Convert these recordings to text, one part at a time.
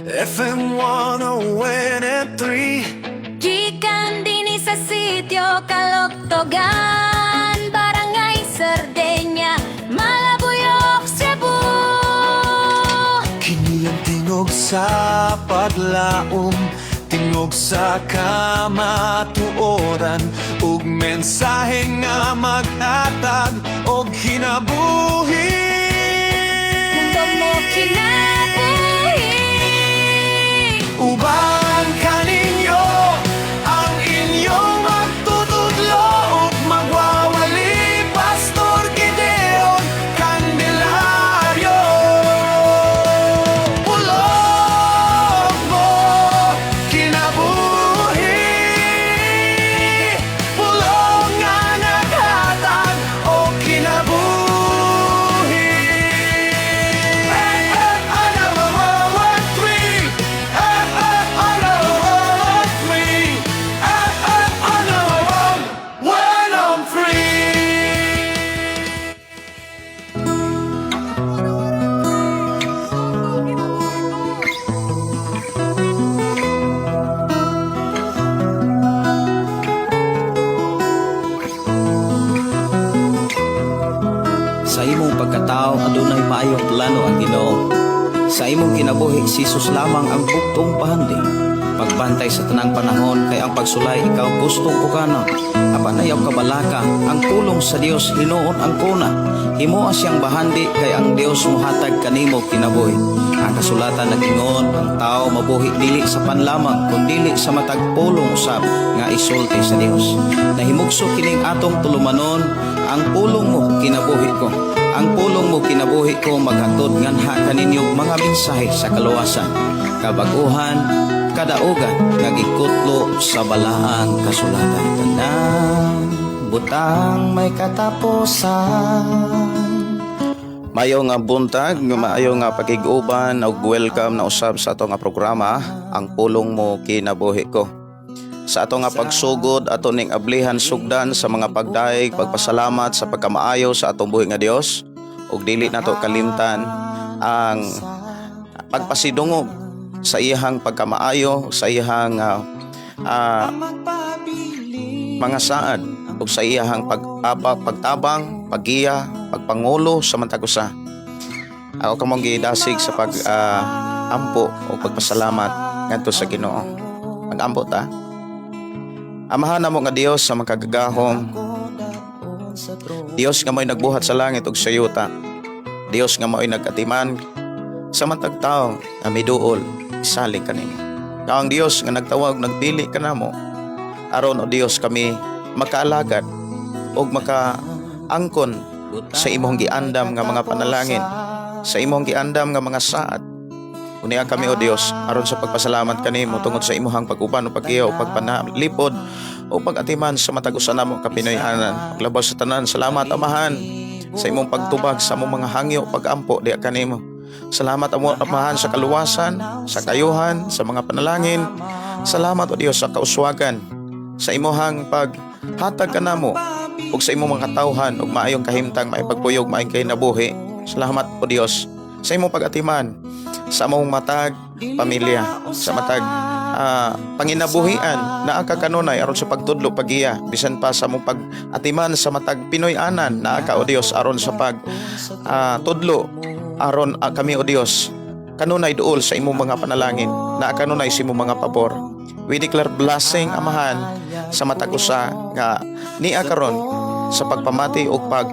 FM 101.3. Gikan dinhi sa sitio Kaloktogan, Barangay Sardeña, Malabuyoc, Cebu. Kini ang tingog sa paglaom, tingog sa kamatuoran, ug mensahe nga maghatag og kinabuhi. Mundo mo kinabuhi. Uban kaninyo ang inyong magtutudlo ug magwawali, Pastor Gideon Candelario. Pulong mo kinabuhi. Pulong nga naghatag og kinabuhi. FM 101.3, FM 101.3, FM 101.3. Sa imong pagkatao, adunay maayong plano ang Ginoo. Sa imong kinabuhi, si Jesus lamang ang buktong pahandi. Pagbantay sa tanang panahon kay ang pagsulay ikaw gustong pukanon. Apan ayaw kabalaka, ang pulong sa Dios hinuon ang kuna. Himoa siyang bahandi kay ang Dios muhatag kanimo kinabuhi. Ang kasulatan nag-ingon, ang tao mabuhi dili sa pan lamang kundili sa matag pulong usab nga isulti sa Dios. Nahimugso kining atong tulumanon, ang pulong mo kinabuhi ko. Ang pulong mo kinabuhi ko maghatod nganha kaninyo mga mensahe sa kaluwasan, kabaguhan, kadaugan nga gikutlo sa balaang kasulatan. Tanang butang may katapusan. Maayo nga buntag, maayo nga pakig-uban ug welcome na usab sa ato nga programa, Ang Pulong Mo Kinabuhi Ko. Sa ato nga pagsugod, ato ning ablihan sugdan sa mga pagdaig, pagpasalamat sa pagkamaayo sa atong buhi nga Dios ug dili nato kalimtan ang pagpasidungog sa iyahang pagkamaayo, sa iyahang mga saad ug sa iyahang pag-apa, pagtabang, paggiya, pagpangulo sa matag usa. Ako kamong gidasig sa pag ampo o pagpasalamat ngadto sa Ginoo. Magampo ta. Amahan namo nga Dios sa makagagahom. Dios nga mo'y nagbuhat sa langit ug sa yuta. Dios nga mo'y nagatiman sa matag tawo nga miduol, isalig kanimo. Ikaw ang Dios nga nagtawag, nagpili kanamo aron, o Dios, kami makaalagad ug makaangkon sa imong giandam nga mga panalangin, sa imong giandam nga mga saad. Unya kami, o Dios, aron sa pagpasalamat kanimo tungod sa imuhang pag-uban o paggiya o pagpanalipod o pag-atiman sa matag usa namo ka Pinoy-anan. Paglabaw sa tanan, salamat, Amahan, sa imong pagtubag sa among mga hangyo pagampo diha kanimo. Salamat amo, Amahan, sa kaluwasan, sa kayuhan, sa mga panalangin. Salamat, o Dios, sa kauswagan, sa imuhang paghatag kanamo ug sa imong mga katawhan ug maayong kahimtang, maayong pagpuyog, maayong kinabuhi. Salamat, o Dios, sa imong pag-atiman sa among matag pamilya, sa matag panginabuhian naa ka kanunay aron sa pagtudlo, pagiya, bisan pa sa among pag-atiman sa matag Pinoy-anan, naa ka, o Dios, aron sa pag tudlo aron kami, o Dios, kanunay duol sa imong mga panalangin, naa kanunay sa imong mga pabor. We declare blessing, Amahan, sa matag usa nga nia karon sa pagpamati ug pag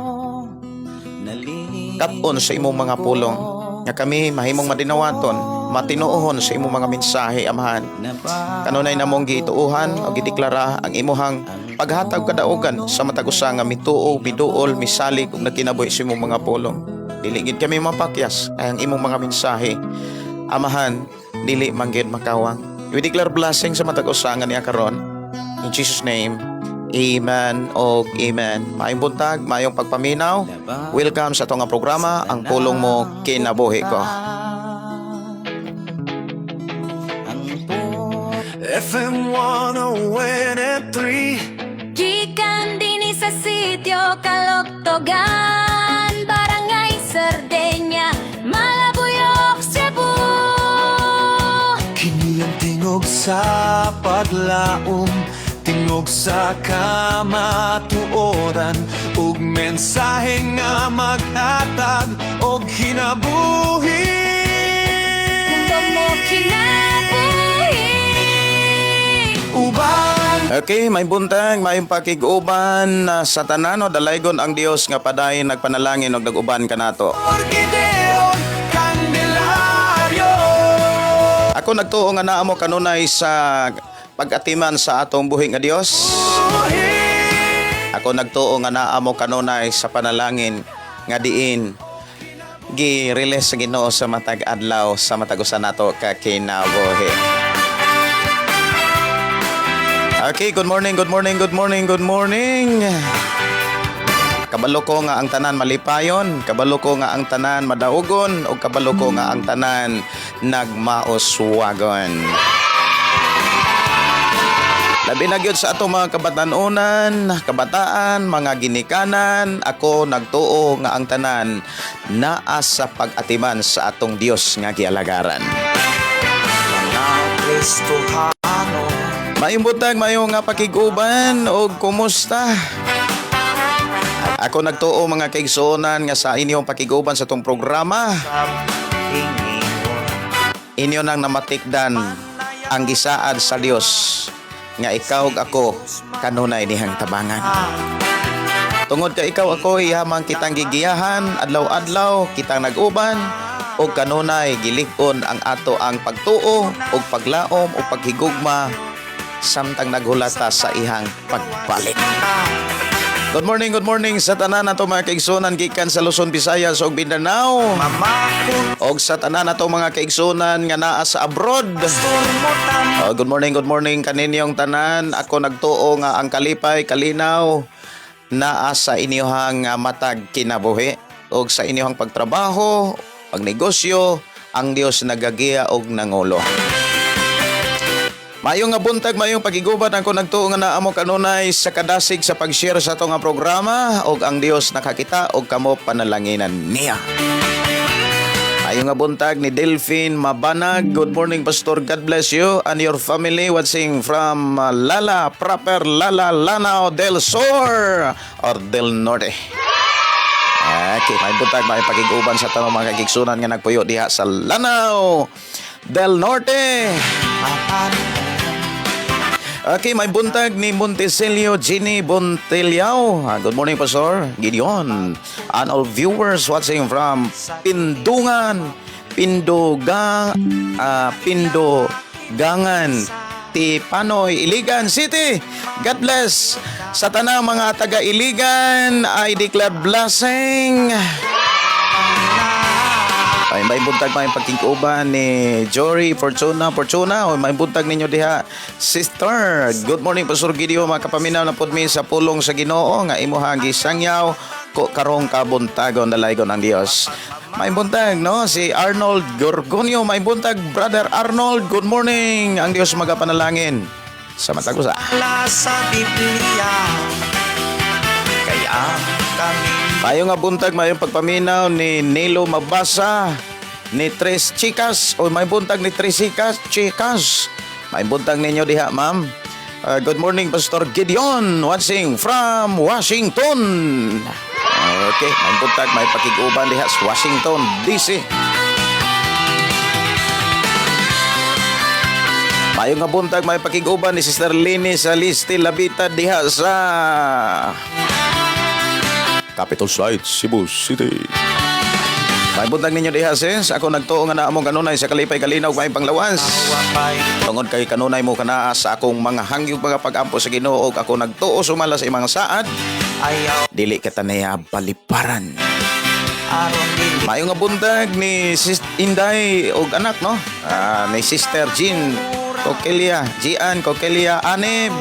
kat-on sa imong mga pulong, nga kami mahimong madinawaton, matinuohon sa imong mga mensahe, Amahan. Kanunay namong giituohan o gideklara ang imuhang paghatag kadaugan sa matag usa nga mituo, miduol, misalig ug nagkinabuhi sa imong mga pulong. Dili gid kami mapakyas kay ang imong mga mensahe, Amahan, dili man gid makawang. We declare blessing sa matag usa nga niya karon. In Jesus' name, amen og amen. Maayong buntag, maayong pagpaminaw. Welcome sa atong nga programa, Ang Pulong Mo Kinabuhi Ko. FM 101.3. Gikan dinhi sa sitio Kaloktogan, Barangay Sardeña, Malabuyoc, Cebu. paglaom, tingog sa kamatuoran ug mensahe nga maghatag og kinabuhi. Mundo mo kinabuhi. Uban. Okay, may buntag, may pakig-uban sa tanan, no, dalaygon ang Dios nga padayon nagpanalangin og nag-uban kanato. Gideon Candelario. Ako nagtuo nga naa mo kanunay sa pag-atiman sa atong buhi nga Dios. Ako nagtuo nga naa mo kanunay sa panalangin nga diin gi-release sa Ginoo sa matag adlaw sa matag usa nato ka kinabuhi. Okay, good morning, good morning, good morning, good morning. Kabalo ko nga ang tanan malipayon, kabalo ko nga ang tanan madaugon, ug kabalo ko nga ang tanan nagmauswagon. Labi na gyud sa atong mga kabatanunan, kabataan, mga ginikanan, ako nagtuo nga ang tanan naa sa pag-atiman sa atong Dios nga gialagaran. Mga Kristohano. Maayong buntag, maayong nga pakig-uban og kumusta? Ako nagtuo, mga kaigsuonan, nga sa inyong pakig-uban sa atong programa, inyo nang namatikdan ang gisaad sa Dios nga ikaw ug ako kanunay niyang tabangan. Tungod kay ikaw ako ihamang kitang gigiyahan, adlaw-adlaw kitang nag-uban ug kanunay gilig-on ang ato ang pagtuo ug paglaom ug paghigugma samtang naghulata sa ihang pagbalik. Good morning sa tanan nato mga kaigsuonan gikan sa Luzon, Visayas ug Mindanao. Og sa tanan nato mga kaigsuonan nga naa sa abroad. Oh, good morning kaninyong tanan. Ako nagtuo nga ang kalipay, kalinaw naa sa inyong matag kinabuhi og sa inyong pagtrabaho, pagnegosyo, ang Dios nagagiya og nangulo. Maayong nga buntag, maayong pag-iguban. Ako nagtuo nga naa mo kanunay sa kadasig sa pag-share sa atong nga programa og ang Dios nakakita og kamo panalanginan niya. Maayong nga buntag ni Delphine Mabanag. Good morning, Pastor. God bless you and your family watching from Lala, proper Lala, Lanao del Sur or del Norte. Okay, may buntag, may pakig-uban sa tanong mga kaigsuonan nga nagpuyo diha sa Lanao del Norte. Okay, may buntag ni Montecelio Ginny Bonteliao. Ah, good morning, Pastor Gideon and all viewers watching from Pindungan, Pindugang, Pindugangan, Tipanoy, Iligan City. God bless sa tanang mga taga-Iligan. I declare blessing. Ay, may buntag, may pagkikuban ni Jory Fortuna Fortuna. O may buntag ninyo diha, sister. Good morning, Pastor Gideon, mga kapaminaw na pud mi sa pulong sa Ginoo nga imuhang gisangyaw ko karong kabuntagon, dalaygon ang Dios. May buntag, no, si Arnold Gorgonio. May buntag, Brother Arnold. Good morning. Ang Dios magapanalangin sa matag usa. Sa Biblia kay ang kami. Maayong nga buntag, mayong pagpaminaw ni Nilo Mabasa, ni Tres Chicas, o may buntag ni Tres Chicas, Chicas. May buntag ninyo diha, ma'am. Good morning, Pastor Gideon, watching from Washington. Okay, may buntag, may pakig-uban diha sa Washington, DC. Maayong nga buntag, may pakig-uban ni Sister Lini sa Listi Labita diha sa Capitol Site, Cebu City. May buntag ninyo diha, sis. Ako nagtuo nga naa mo kanunay sa kalipay, kalinaw, may panglawas. Wapay. Tungod kay kanunay mo kanaa sa akong mga hangyog, mga pag-ampo sa Ginoo ug ako nagtuo sumala sa imong saad, Ayaw. Dili kita niya baliparan. Aron dili. Maayong nga buntag ni Sis Inday og anak, no? Ah, ni Sister Jean Coquelia, Gian Coquelia Anib.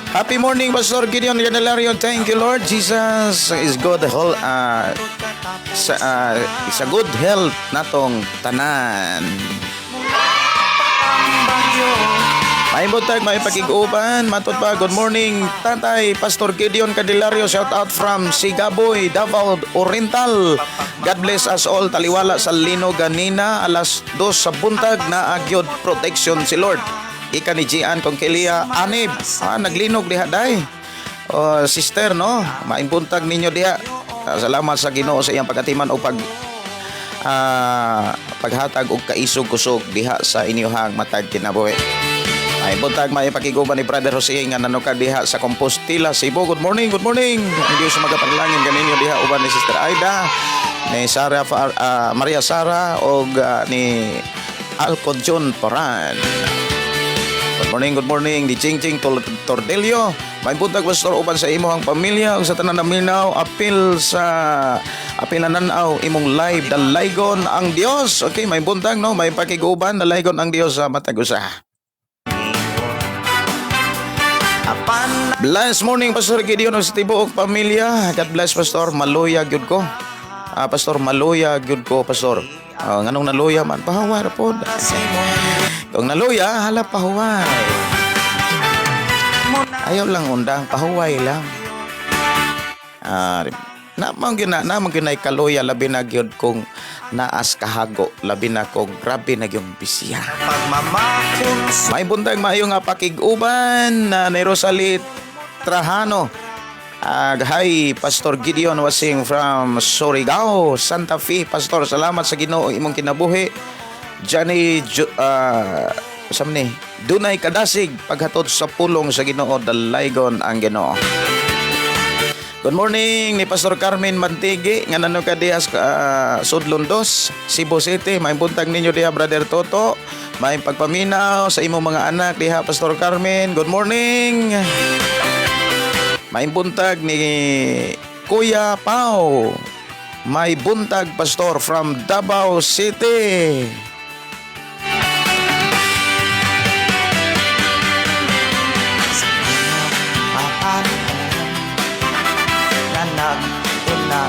Happy morning, Pastor Gideon Candelario. Thank you, Lord Jesus is good whole sa good health natong tanan. May buntag, may pakig-uban. Matod pa, good morning, Tatay Pastor Gideon Candelario. Shout out from Sigaboy, Davao Oriental. God bless us all. Taliwala sa lino ganina, alas 2 sa buntag, naa gyud protection si Lord. Ika ni Gian Conquilia Anib. Naglinog diha day. Oh, sister, no, maayong buntag ninyo diha. Salamat sa Ginoo sa iyang pagatiman o paghatag og kaisog kusog diha sa inyuhang matag kinabuhi. Ay buntag, may pakiguban ni Brother Jose nga nanuka diha sa Compostela, Cebu. Good morning, good morning. Ang Diyos magapanalangin kaninyo diha uban ni Sister Aida, ni Sarah Maria Sara og ni Alcon John Paran. Good morning, good morning. Di Ching Ching Tordelio. May buntag, Pastor, uban sa imong pamilya ug sa tanan naminaw apil sa apil na nanaw imong live, dalaygon ang Dios. Okay, may buntag, no, may pakiguban, dalaygon ang Dios sa matag usa. Apan Bless morning, Pastor Gideon ug sa tibuok pamilya. God bless, Pastor. Maluya gyud ko. Pastor, maluya gyud ko, Pastor. Nganong naluya man? Pahuway ra pod. Kung naluya, hala, pahuway. Ayaw lang undang, pahuway lang. Na man gyud nay kaluya, labi na gyud kung naas kahago, labi na kung grabe na gyud bisya. Pagmamakunso May buntag, maayo nga pakig-uban na ni Rosalie Trajano. Hi, Pastor Gideon Wasing from Surigao, Santa Fe. Pastor, salamat sa Ginoo imong kinabuhi. Johnny, sam ni, dunay kadasig paghatod sa pulong sa Ginoo, dalaygon ang Ginoo. Good morning ni Pastor Carmen Mantigi nga nano ka diha sa Sudlon Dos, Cebu City. May buntag ninyo diha, Brother Toto. May pagpaminaw sa imong mga anak diha, Pastor Carmen. Good morning. May buntag ni Kuya Pau. May buntag, Pastor, from Davao City. Apan na nag-una.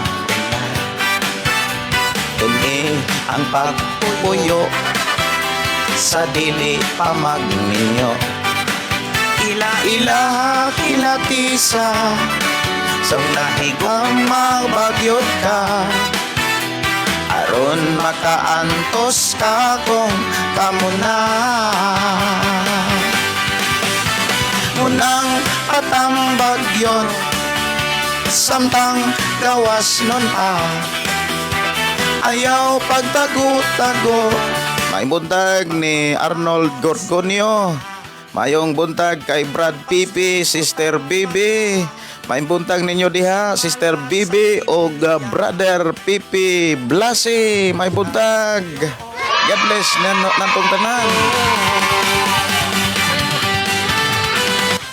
Tuni ang pagpuyo sa dili pa magminyo. Ila Ila kilatisa sa nahigang mabagyot ka aron makaantos ka kung kamo na munang patambag yun samtang gawas nun ayaw pagtago-tago. May buntag ni Arnold Gorgonio. Mayong buntag kay Brad Pipi, Sister Bibi. May buntag ninyo diha, Sister Bibi o Brother Pipi Blasi. May buntag. God bless nantong tanan.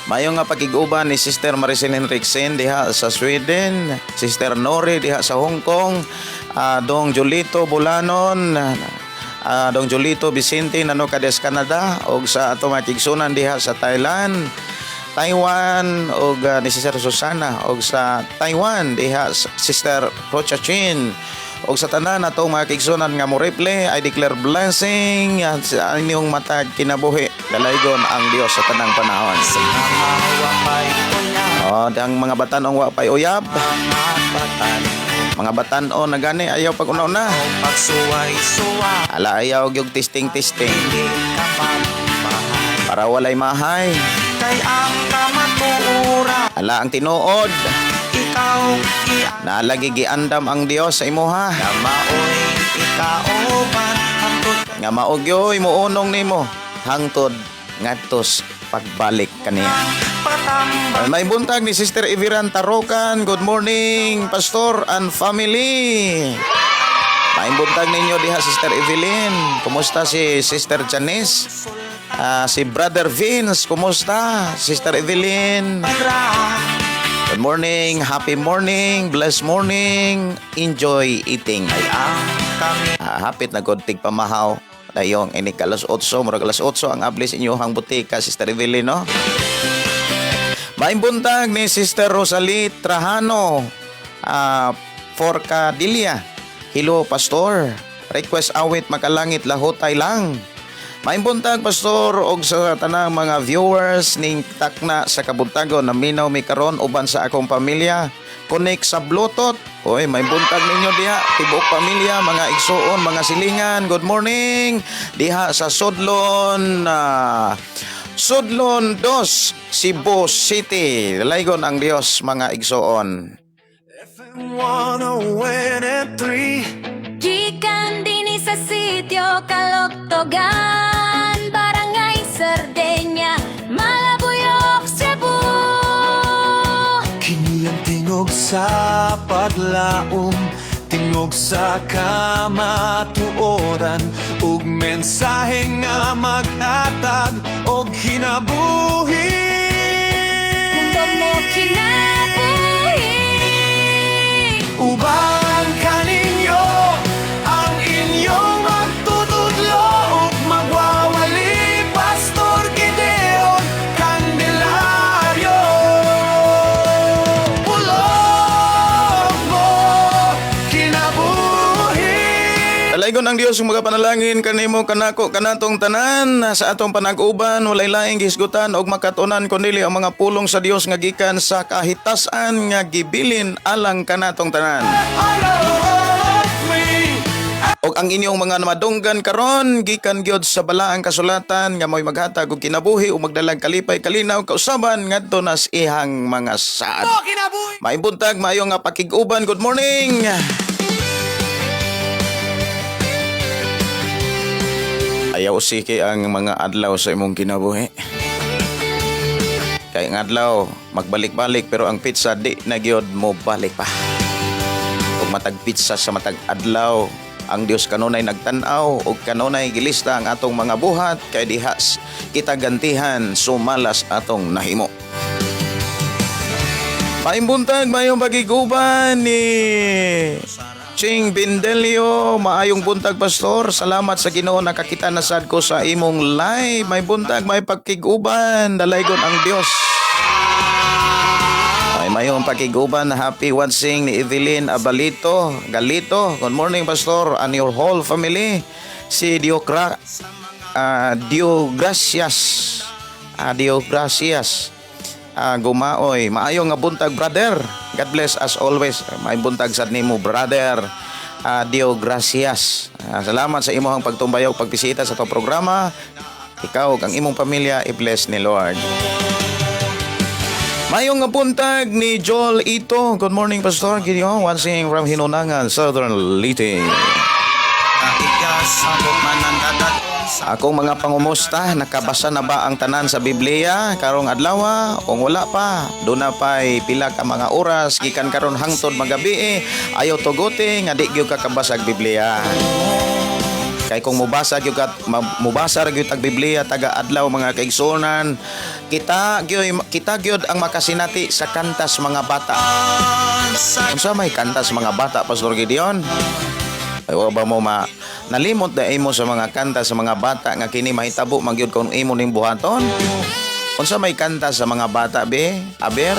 Mayo nga pakig-uban ni Sister Maricel Henriksen diha sa Sweden, Sister Nori diha sa Hong Kong, Dong Julito Bulanon, Dong Julito Vicente nano kades Canada og sa ato mga kigsunan diha sa Thailand, Taiwan og ni Sister Susana og sa Taiwan diha Sister Rocha Chin og sa tanan natong mga kigsunan nga mo replay, I declare blessing at sa inyong matag kinabuhi, dalaygon ang Dios sa tanang panahon. Mga wapay uya. Oh, ang mga batan-ong wa pay uyab, Mga batan mga batan-on na gani ayaw pag una-una. Pagsuway-suway. Ala, ayaw gyud testing testing Hindi ka magmahal para walay mahay. Kay ang kamatuura Ala, ang tinuod Ikaw iya naalagi giandam ang Dios sa imuha Na maoy ikauban hangtod nga mao gyoy muunong nimo hangtod ngadtos pagbalik kaniya. Patambag May buntag ni Sister Iviran Tarokan. Good morning, Pastor and family. May buntag ninyo diha, Sister Evelyn. Kumusta si Sister Janice? Si Brother Vince, kumusta? Sister Evelyn. Good morning, happy morning, blessed morning. Enjoy eating. Ay ang kami Hapit na gud tig pamahaw. Dayong ini alas 8, murag alas 8 ang ablis inyohang butika, Sister Evelyn, no? Maayong buntag ni Sister Rosalie Trajano, Forcadilla. Hello, Pastor. Request awit "Makalangit Lahutay" lang. Maayong buntag, Pastor, og sa tanang mga viewers ning Takna sa Kabuntagon. Naminaw mi karon uban sa akong pamilya. Connect sa Bluetooth. Oy, may buntag ninyo diha, tibuok pamilya, mga igsuon, mga silingan. Good morning. Diha sa Sodlon. Sudlon 2, Cebu City. Dalaygon ang Dios, mga igsoon. FM 101.3. Gikan dinhi sa sitio Kaloktogan, Barangay Sardegna, Malabuyok, Cebu. Kini ang tingog sa paglaom, tingog sa kamatuoran, ug mensahe nga maghatag og kinabuhi. Mundo mo kinabuhi. Uban kaninyo ang inyong magtutudlo ug magwawali, Pastor Gideon Candelario. Pulong mo kinabuhi. Dalaygon ang Dios, mga panalangin kanimo, kanako, kanatong tanan sa atong panag-uban. Walay laing gihisgutan og makatunan kundi ang mga pulong sa Dios nga gikan sa kahitasan nga gibilin alang kanatong tanan. Og ang inyong mga namadunggan karon gikan gyud sa balaang kasulatan nga mo'y maghatag og kinabuhi ug magdalag kalipay, kalinaw, kausaban ngadto nas ihang mga saad. Maayong buntag, maayo nga pakig-uban. Good morning. Ayaw usiki ang mga adlaw sa imong kinabuhi. Kay ang adlaw magbalik-balik, pero ang petsa di na gyud mo balik pa. Ug matag petsa sa matag adlaw, ang Dios kanunay nagtan-aw ug kanunay gilista ang atong mga buhat, kay dihas kita gantihan sumalas atong nahimo. Maayong buntag, maayong pagiguban ni Ching Bindelio. Maayong buntag, Pastor. Salamat sa Ginoo, nakakita na sad ko sa imong live. May buntag, may pagkiguban. Dalaygon ang Dios. Ay, mayong pakiguban. Happy watching ni Evelyn Abalito Galito. Good morning, Pastor, and your whole family. Si Diocra Dio Gracias. Dio Gracias. Gumaoy. Maayo nga buntag, brother. God bless as always. May buntag sad nimo, brother. Dio Gracias. Salamat sa imong pagtumbayaw, pagbisita sa atong programa. Ikaw ug ang imong pamilya i-bless ni Lord. Mayong nga buntag ni Joel Ito. Good morning, Pastor Gideon. Watching from Hinunangan, Southern Leyte. Akong mga pangumusta, nakabasa na ba ang tanan sa Biblia karong adlaw? Kung wala pa, duna pa'y pila ka mga oras gikan karon hangtod magabi eh. Ayaw tuguti nga di gyud ka kabasag Biblia. Kay kung mubasa gyud ka mubasa ra gyud tag Biblia taga adlaw, mga kaigsuonan, kita gyud ang makasinati sa kantas mga bata. Unsa may kantas mga bata, Pastor Gideon? Ay, wa ba mo ma nalimot na imo sa mga kanta sa mga bata nga kini mahitabo man gyud kung imo ning buhaton? Unsa may kanta sa mga bata be? Aber.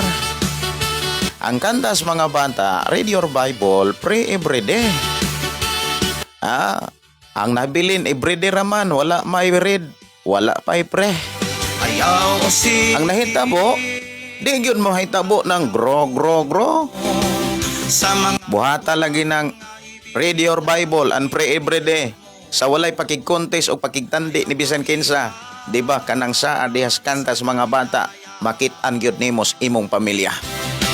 Ang kanta sa mga bata, read your Bible, pray every day. Ang nabilin everyday raman, wala may read, wala pa'y pray. Ayaw si Ang nahitabo, di gyud mo mahitabo ng grow, grow, grow. Sa mga Buhata lagi ng read your Bible and pray every day. Sa walay pakigkontes o pakigtandi ni bisan kinsa, di ba kanang saa dihas kanta sa mga bata, makit-an gyud nimo sa imong pamilya.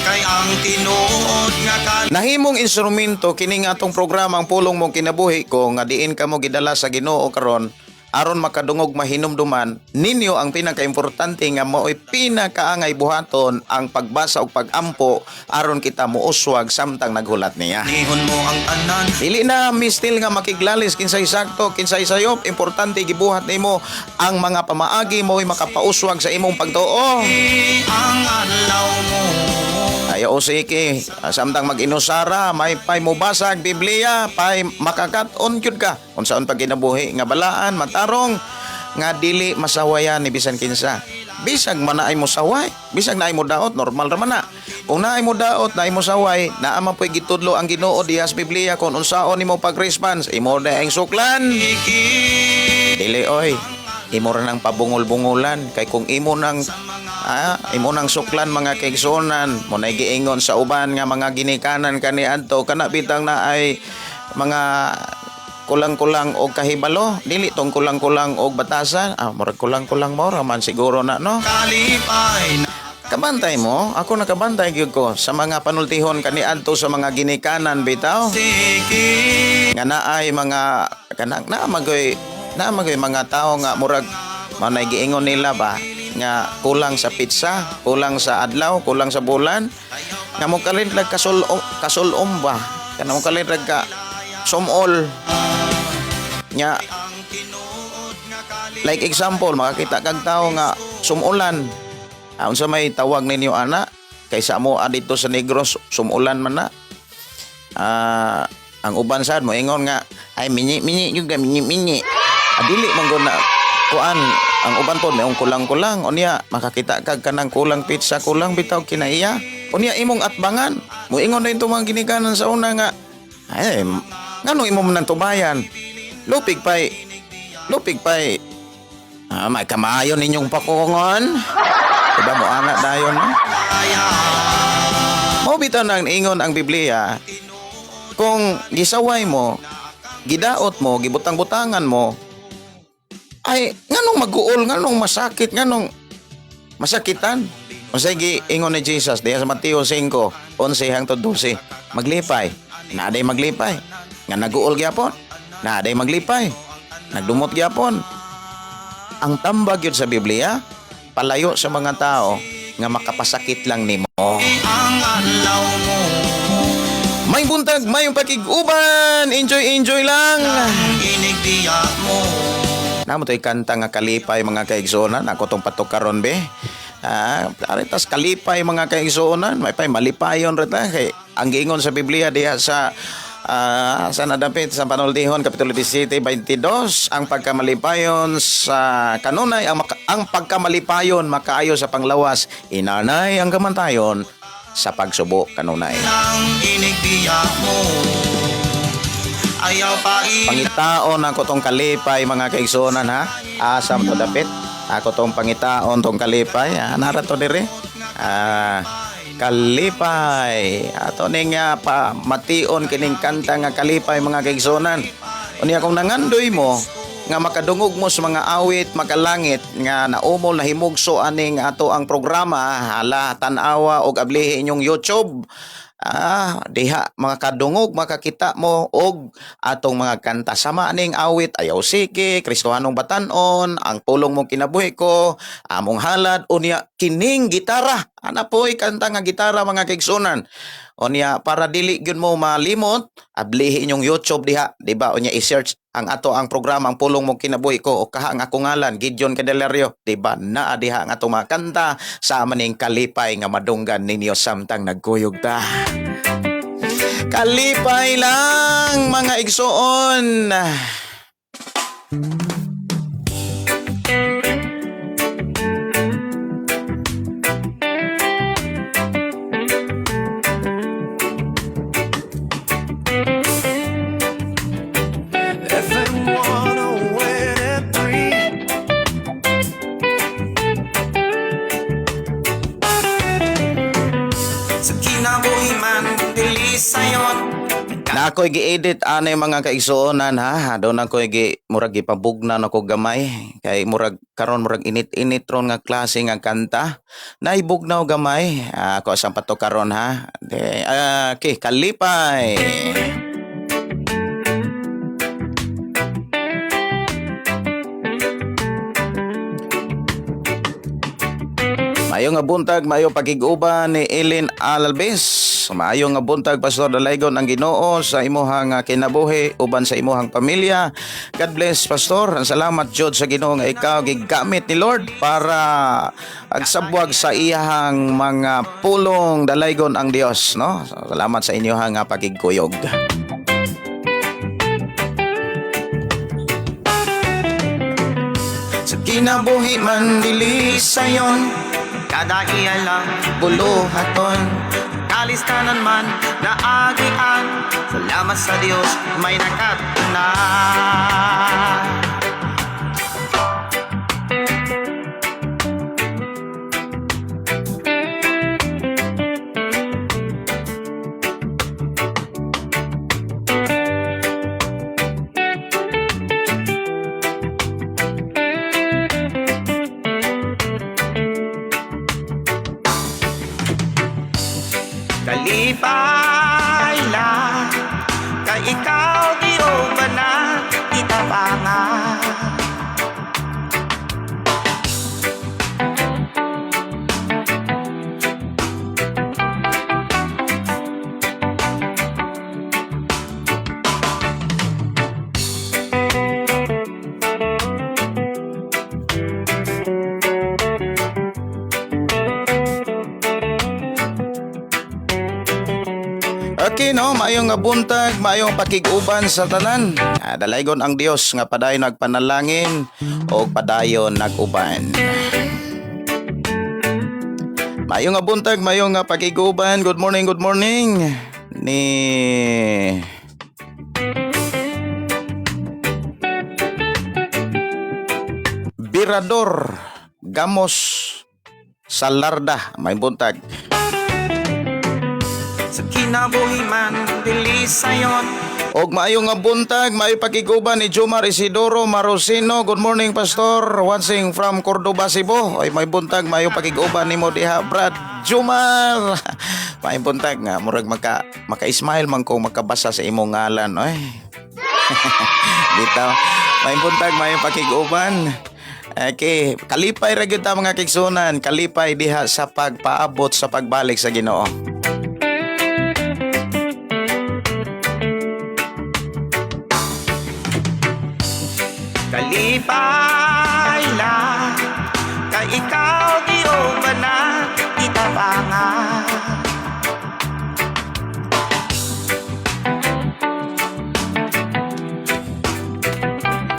Kay ang tinuod nga kal Nahimong instrumento kini nga atong programa, ang Pulong Mong Kinabuhi ko, nga diin kamo gidala sa Ginoo karon aron makadungog, mahinumduman ninyo ang pinakaimportante nga mao'y pinakaangay buhaton, ang pagbasa ug pagampo aron kita muuswag samtang naghulat niya. Nihon mo ang tanan. Dili na mistil nga makiglalis kinsay sakto, kinsay sayop, importante gibuhat nimo ang mga pamaagi mo'y makapauswag sa imong pagtuo. Ang adlaw mo. Ayaw sige, samtang mag-inusara, may pay mubasag Biblia, pay makakat-on gyud ka. Unsaon pag kinabuhi nga balaan, matarong, nga dili masawayan ni bisan kinsa. Bisag man naay mo saway, bisag naay mo daot, normal ra man na. Kung naay mo daot, naay mo saway, naa man po'y gitudlo ang Ginoo diha sa Biblia kung unsaon nimo pag-response, imo na ang suklan. Dili oy. Imo ra nang pabungol-bungulan, kay kung imo nang suklan, mga kaigsuonan, mo nay giingon sa uban nga mga ginikanan kaniadto, kana bitang na ay mga Kulang-kulang og kahibalo, dili tong kulang-kulang og batasan. Ah, murag kulang-kulang mo raman siguro na, no? Kalipay. Kabantay mo, ako nakabantay gyud ko sa mga panultihon kaniadto sa mga ginikanan bitaw. Sige. Nga naay mga kanang naa magoy mga tao nga murag manay giingon nila ba nga kulang sa pizza, kulang sa adlaw, kulang sa bulan. Nga mo kalit lag kasul-om ba? Kana mo kalit lag ka sumol. Nya like example, makakita kag tao nga sumulan. Ah, unsa may tawag ninyo ana? Kaysa mo dito sa Negros sumulan man na. Ah, ang uban sad mo ingon nga ay minyi minyi yung minyi minyi. Ah, dili man gud na kuan ang uban pod may kulang-kulang, unya makakita kag kanang kulang pizza, kulang bitaw kinaiya, unya imong atbangan mo ingon na ito mga ginikanan sa una nga ay nganong imo man nang tubayan, lupig pay, lupig pay. Ah, may kamayo ninyong pakungon. Diba mo ana dayon, no? Mao bitaw nang ingon ang Biblia, kung gisaway mo, gidaot mo, gibutang-butangan mo, ay nganong maguol, nganong masakit, nganong masakitan? Unsay giingon ni Jesus diha sa Mateo 5, 11 hangtod 12? Maglipay. Naa day maglipay. Nga naguol gyapon. Naa day maglipay. Nagdumot gyapon. Ang tambag yun sa Biblia, palayo sa mga tao nga makapasakit lang nimo. Ang adlaw mo. May buntag, may pakig-uban. Enjoy, enjoy lang. Inigdiya mo. Namo to'y kanta nga "Kalipay", mga kaigsuonan. Ako tong patukaron be. Ah, aritas kalipay, mga kaigsuonan. May pay malipayon ra ta kay ang giingon sa Biblia diha sa nadapit sa Panultihon kapitulo 17 22, ang pagkamalipayon sa kanunay ang pagkamalipayon makaayo sa panglawas, inanay ang kamantayon sa pagsubo kanunay. Ang inigdiya mo. Ayaw pa. Pangitaon ako tong "Kalipay", mga kaigsuonan, ha. Asam to dapit? Ako tong pangitaon tong "Kalipay". Ah, nara to dire. Ah, "Kalipay". Ato ning pa mation kining kanta nga "Kalipay", mga kaigsuonan. Unya kung nangandoy mo nga makadungog mo sa mga awit makalangit nga naumol na himugso aning ato ang programa, hala, tan-awa og ablihi inyong YouTube. Ah, diha makadungog, makakita mo og atong mga kanta sama aning awit "Ayaw Siki", "Kristohanong Batanon", "Ang Pulong Mong Kinabuhi Ko", "Among Halad", unya kining "Gitara". Ana po'y kanta nga "Gitara", mga kaigsunan. Unya para dili gyud mo malimot, ablihi inyong YouTube diha, di ba? Unya i-search ang ato ang programa "Ang Pulong Mong Kinabuhi Ko" o kaha ang akong ngalan, Gideon Candelario, di ba? Naa diha ang atong mga kanta sa maning "Kalipay" nga madunggan ninyo samtang nagkuyog ta. Kalipay lang, mga igsoon. FM 101.3. Sa kinabuhi man, dili sayon. Na ako'y gi-edit anay, mga kaigsuonan, ha. Doon ako'y gi murag gipabugnan ako gamay kay murag karon murag init-init ron nga klase nga kanta. Naibugnaw gamay. Ah, ako asang pato karon ha. De, ah, okay, "Kalipay". Maayo nga buntag, maayo pakig-uban ni Ellen Alves. Maayo nga buntag, Pastor Dalaygon, ang Ginoo sa imuhang kinabuhi uban sa imuhang pamilya. God bless, Pastor. Ang salamat jud sa Ginoo nga ikaw gigamit ni Lord para agsabwag sa iyahang mga pulong, dalaygon ang Dios, no? Salamat sa inyuhang pakigkuyog. Sa kinabuhi man dili sayon. Kada iya lang Buluhaton. Kalistanan man naagian. Salamat sa Dios may nakatuna. Maayong nga buntag, maayong pakig-uban sa tanan. Dalaygon ang Dios nga padayon nagpanalangin o padayon nag-uban. Maayong nga buntag, maayong nga pakig-uban. Good morning, good morning. Ni Birador Gamos Salarda, may buntag. Sa kinabuhi man, dili sayon. Og maayo nga buntag, maayo pakiguban ni Jomar Isidoro Marosino. Good morning, Pastor. Watching from Cordoba, Cebu. Ay, may buntag, maayo pakiguban nimo diha, Brad Jomar. May buntag nga murag maka-smile man kung makabasa sa imong ngalan, oy. Bitaw. May buntag, maayo pakiguban. Okay, kalipay ra gyud ta, mga kaigsuonan, kalipay diha sa pagpaabot sa pagbalik sa Ginoo. Kalipay lang kay ikaw giuban na gitabangan.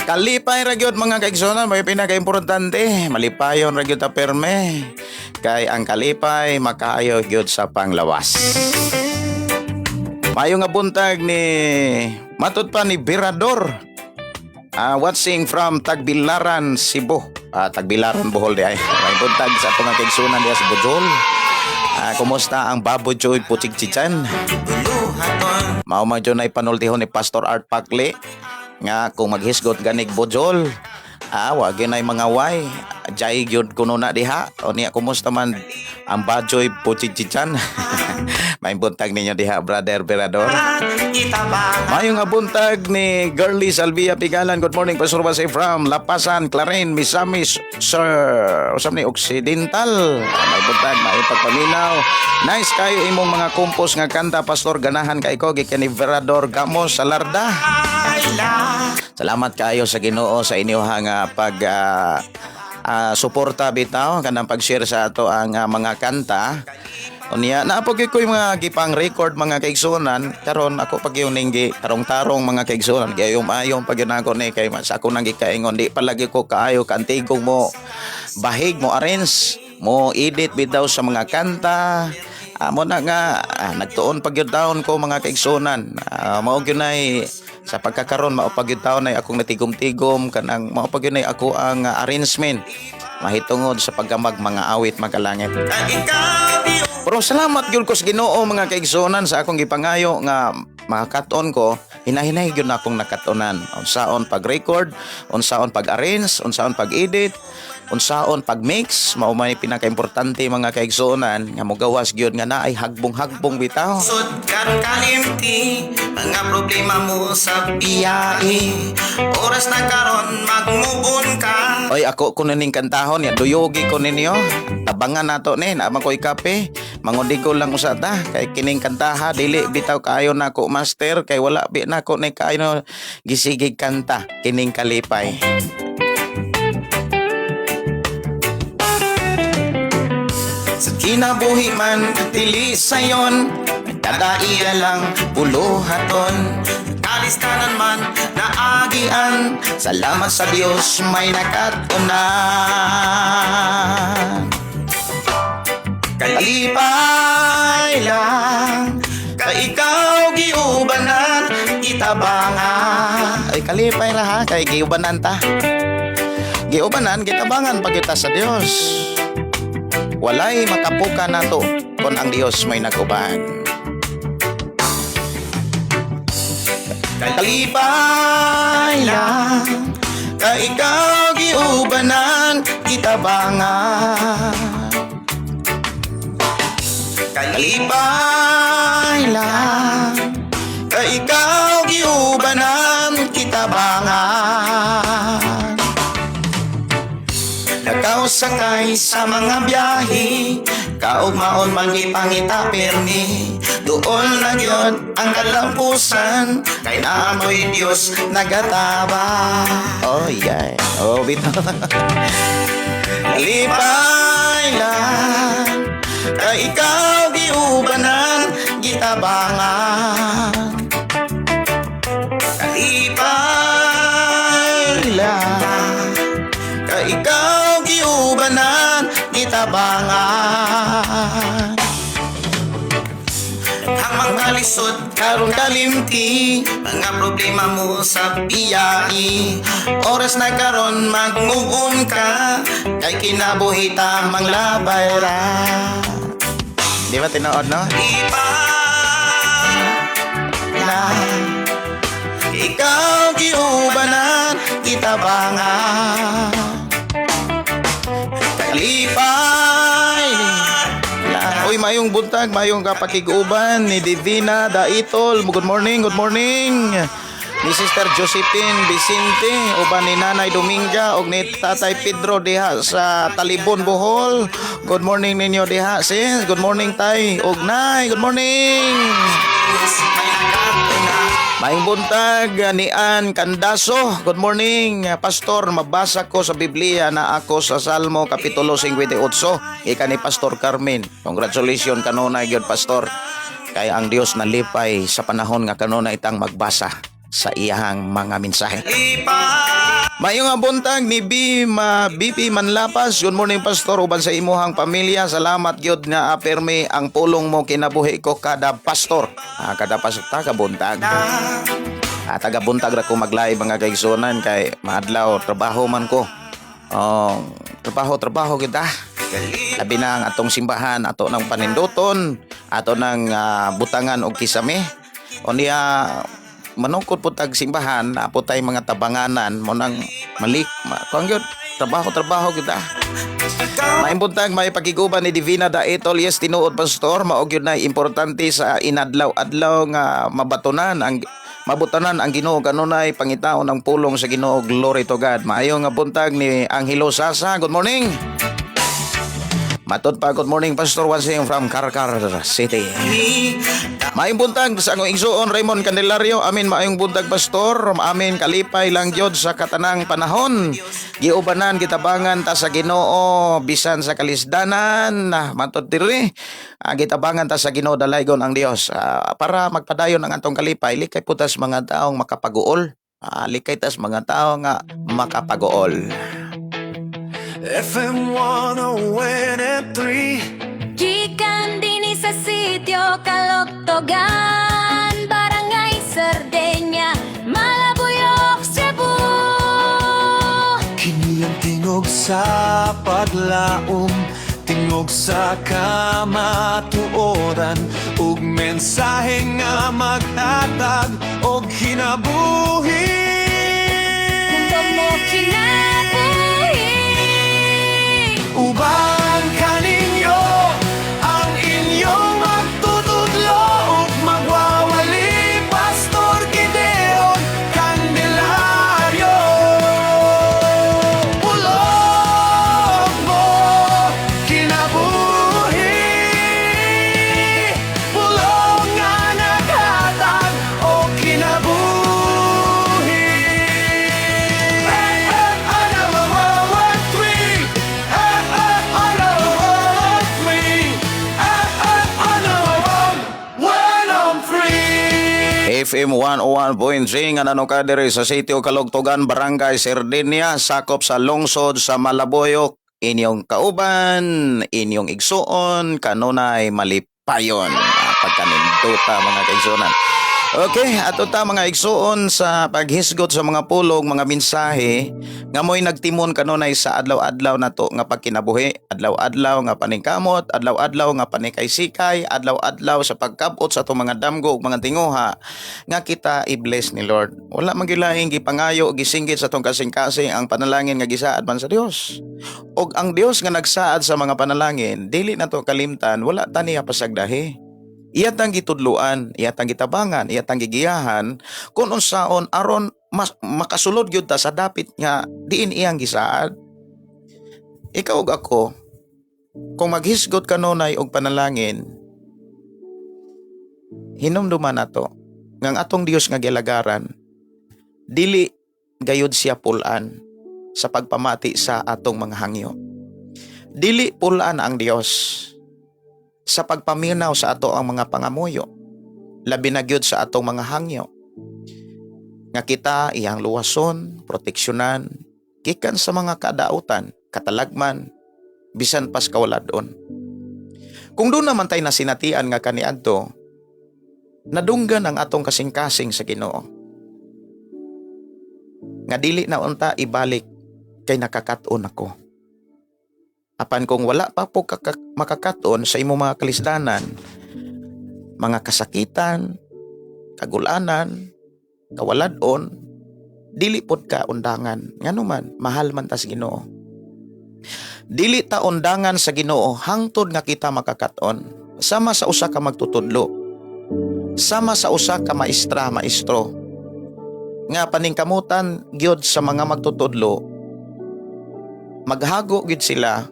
Kalipay ra gyud, mga kaigsuonan, may pinakaimportante, malipayon ra gyud ta perme. Kay ang kalipay makaayo gyud sa panglawas. Mayo nga buntag ni matud pa ni Birador. Watching from Tagbilaran, Cebu. Tagbilaran, Bohol di ay. May buntag sa atong mga kaigsuonan diha sa Bohol. Kumusta ang Babojoy Puchigchichan? Buluhaton. Mao man jud ay panultihon ni Pastor Art Pakli nga kung maghisgot ganig Bojol, wa gyud nay mga way jay gyud kuno na diha. O niya, kumusta man ang Bajoy Puchigchichan? May buntag ninyo diha, Brother Berador. Gitabangan. Maayong nga buntag ni Girlie Salvia Pigalan. Good morning, Pastor Base from Lapasan, Clarin, Misamis, Sir. Usam ni Occidental. May buntag, may pagpaminaw. Nice kayo imong mga kumpos nga kanta, Pastor. Ganahan kay ko gikan ni Verador Gamos Salarda. Lang. Salamat kaayo sa Ginoo sa inyong nga pag suporta bitaw kanang pag-share sa ato ang mga kanta. Unya, naa gyud ko yung mga gipang record, mga kaigsuonan. Karon ako pag yung ninggi tarong-tarong, mga kaigsuonan, gayom-ayom pag yun ako ni kay sa ako nang gikaingon, di palagi ko kaayo kantigong mo bahig, mo arrange, mo edit bitaw sa mga kanta. Amo na nga nagtuon pag yun taon ko, mga kaigsuonan. Mao gyud nay sa pagkakaron, mao pag yun taon ay akong natigom-tigom kanang mao pag yun ay ako ang arrangement mahitungod sa pagkamag mga awit makalangit. Kay ikaw Pero salamat gyud ko sa Ginoo, mga kaigsuonan, sa akong gipangayo nga makakat-on ko, hinahinay gyud na akong nakat-onan. Unsaon pag-record, unsaon pag-arrange, unsaon pag-edit, unsaon pag-mix, mao may pinakaimportante, mga kaigsuonan, nga mogawas gyud nga naay hagbong-hagbong bitaw. Sud karon kalimti mga problema mo sa biyahe. Oras na karon mag-move on ka. Oy, ako ko ning kantahon ya, duyogi ko ninyo. Tabangan nato ni, naa man ko'y kape. Mangundigo lang usa ta kay kining kantaha dili bitaw kaayo nako master kay wala bi nako ni kaayo gisigig kanta kining Kalipay. Sa kinabuhi man dili sayon, dadaiya lang buluhaton. Kalistanan man naagian, Salamat sa Dios may nakatunan. Kalipay lang kay ikaw giubanan gitabangan. Ay, kalipay ra ha kay giubanan ta. Giubanan, gitabangan pag kita sa Dios. Walay makapuka nato kon ang Dios may naguban. Kalipay lang kay ikaw giubanan gitabangan. Kalipay lang kay ikaw giubanan gitabangan. Nakaw sakay sa mga biyahe, kaugmaon man gipangita permi. Doon na gyud ang kalampusan kay naamoy Dios nagataba. Oh, yeah. Oh, bitaw. Lipay lang kay ikaw giubanan gitabangan. Karon kalimti mga problema mo sa biyahe. Oras na karon mag-move on ka, kay kinabuhi ta manglabay ra. Di ba tinuod, no? Ipa na ikaw giubanan gitabangan kalipay. Uy, mayong buntag, mayong kapakig-uban ni Divina Daitol. Good morning, good morning. Ni Sister Josephine Vicente, uban ni Nanay Dominga og ni Tatay Pedro diha sa Talibon, Bohol. Good morning ninyo diha, sis. Good morning, tay. Og nay, good morning. Maayong buntag ni Ann Candaso. Good morning, Pastor. Mabasa ko sa Biblia na ako sa Salmo Kapitulo 58. Ika ni Pastor Carmen. Congratulations kanunay gyud, Pastor. Kay ang Dios nalipay sa panahon nga kanunay itang magbasa sa iyahang mga mensahe. Maayong nga buntag ni B Ma BP Manlapas. Good morning, Pastor, uban sa imuhang pamilya. Salamat gyud nga permi ang pulong mo kinabuhi ko kada pastor. Ah, kada pastor ta buntag. Ah, taga buntag ra ko mag-live, mga kaigsunan, kay maadlaw trabaho man ko. Oh, trabaho trabaho kita. Labi na ang atong simbahan, ato ng paninduton, ato ng butangan og kisame. O niya manungkot po tag simbahan, naa po tay mga tabanganan mo nang malik, kuan gyud, trabaho trabaho kita. Maayong buntag, may pakiguban ni Divina Daetol. Yes, tinuod, Pastor, mao gyud na importante sa inadlaw-adlaw nga mabatunan ang mabutanan ang Ginoo kanunay pangitaon ang pulong sa Ginoo. Glory to God. Maayo nga buntag ni Angelo Sasa. Good morning. Matod pa, good morning, Pastor Wansing from Carcar City. Maayong buntag sa akong igsuon Raymond Candelario. Amin, maayong buntag, Pastor. Amin, kalipay lang gyud sa katanang panahon. Giubanan gitabangan ta sa Ginoo bisan sa kalisdanan. Matod diri. Gitabangan ta sa Ginoo, dalaygon ang Dios. Para magpadayon ang atong kalipay, likay po tas mga taong makapaguol. Likay tas mga tao nga makapaguol. FM 101.3. Gikan dinhi sa sitio Kaloktogan, Barangay Sardegna, Malabuyoc, Cebu. Kini ang tingog sa paglaom, tingog sa kamatuoran ug mensahe nga maghatag og kinabuhi. Mundo mo kinabuhi. Uban kaninyo ang inyong magtutudlo ug magwawali, Pastor Gideon Candelario. Pulong mo kinabuhi, pulong nga naghatag og kinabuhi. FM 101.3, FM 101.3, FM 101.3. FM 101.3 nga nano ka diri sa Sitio Kalugtugan, Barangay Sardenia, sakop sa lungsod sa Malabuyoc. Inyong kauban, inyong igsuon, kanunay malipayon. Pagkaninduta, mga kaigsuonan. Okay, ato ta, mga igsuon, sa paghisgot sa mga pulong, mga mensahe nga mo'y nagtimon kanunay sa adlaw-adlaw nato nga pagkinabuhi, adlaw-adlaw nga paningkamot, adlaw-adlaw nga panikay-sikay, adlaw-adlaw sa pagkabot sa atong mga damgo ug mga tinguha nga kita i-bless ni Lord. Wala man gyud laing gipangayo, gisinggit sa atong kasing-kasing ang panalangin nga gisaad man sa Dios. Og ang Dios nga nagsaad sa mga panalangin, dili nato kalimtan, wala ta niya pasagdahi. Iya tang gitudluan, iya tang gitabangan, iya tang gigiyahan kung unsaon aron mas makasulod gyud ta sa dapit nga diin iyang gisaad. Ikaw ug ako, kung maghisgot kanunay og panalangin, hinumduman nato nga ang atong Dios nga gilagaran, dili gayud siya pulan sa pagpamati sa atong mga hangyo. Dili pulan ang Dios sa pagpaminaw sa ato ang mga pangamuyo. Labi na gyud sa atong mga hangyo nga kita iyang luwason, proteksyonan, gikan sa mga kadautan, katalagman, bisan pas kawaladon. Kung doon naman tayo nasinatian nga kaniadto, Nadunggan ang atong kasing-kasing sa Ginoo. Nga dili na unta ibalik kay nakakaton ako. Apan kung wala pa po makakaton sa imong mga kalisdanan, mga kasakitan, kagulanan, kawaladon, dili pod ka undangan. Ngano man, mahal man ta sa Ginoo. Dili ta undangan sa Ginoo hangtod nga kita makakaton. Sama sa usa ka magtutudlo. Sama sa usa ka maestra, maestro. Nga paningkamutan gyud sa mga magtutudlo, maghago gyud sila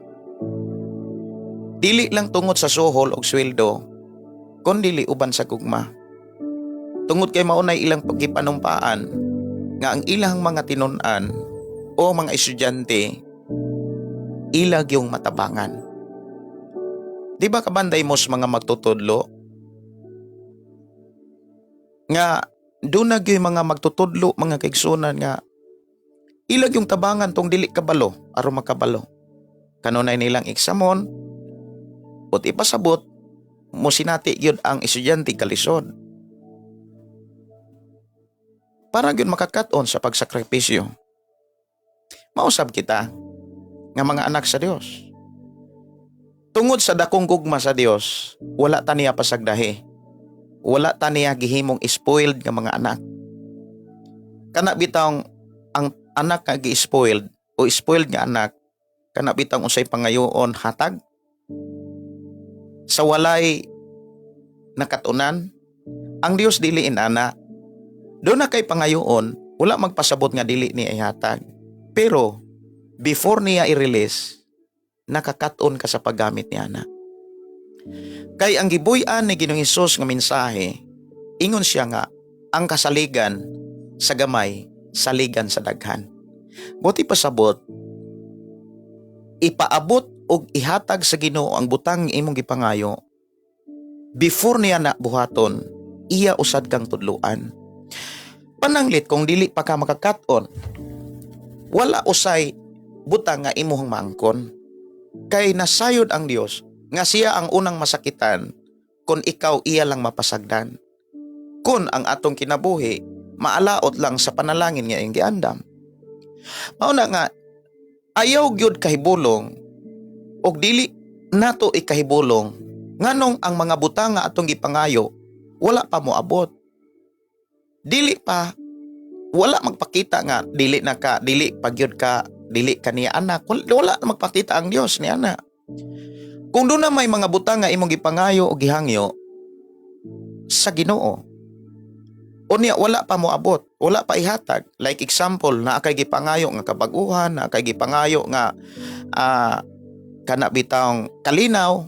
dili lang tungod sa suhol og sweldo, kundili uban sa gugma. Tungod kay maunay ilang paggipanumpaan nga ang ilang mga tinun-an o mga estudyante ila gyung matabangan. Di ba kabanday mo sa mga magtutudlo? Nga doon na gyud mga magtutudlo, mga kaigsunan, nga ilag yung tabangan tong dili kabalo aron makabalo. Kanunay nilang eksamon ut ipasabot mo sinati gyud ang estudyante kalisod. Para gyud makakat-on sa pagsakripisyo. Mausab kita nga mga anak sa Dios. Tungod sa dakong gugma sa Dios, wala ta niya pasagdahi. Wala ta niya gihimong spoiled nga mga anak. Kana bitawng ang anak nga gi-spoiled o spoiled nga anak, kana bitawng unsay pangayoon hatag sa walay nakatunan, ang Dios dili inana. Doon na kay pangayoon, wala magpasabot nga dili niya ihatag. Pero before niya i-release, nakakaton ka sa paggamit niya na. Kay ang gibuy-an ni Ginoong Hesus nga mensahe, ingon siya nga ang kasaligan sa gamay, saligan sa daghan. Buot pasabot, ipaabot og ihatag sa Ginoo ang butang nga imong gipangayo. Before niya na buhaton, iya usad kang tudluan. Pananglit kung dili pa ka makakaton, wala usay butang nga imuhang maangkon. Kay nasayod ang Dios nga siya ang unang masakitan kung ikaw iya lang mapasagdan. Kung ang atong kinabuhi maalaot lang sa panalangin nga iyang giandam. Mao na nga ayaw gyud kahibulong og dili nato ikahibulong nganong ang mga butang nga atong gipangayo wala pa moabot. Dili pa, wala magpakita nga dili na ka, dili pa gyud ka, dili ka niya anak. Wala, wala magpakita ang Dios ni anak. Kung doon na may mga butang nga imong gipangayo o gihangyo sa Ginoo, unya wala pa moabot, wala pa ihatag. Like example, naa kay gipangayo nga kabaguhan, naa kay gipangayo nga kana bitawng kalinaw,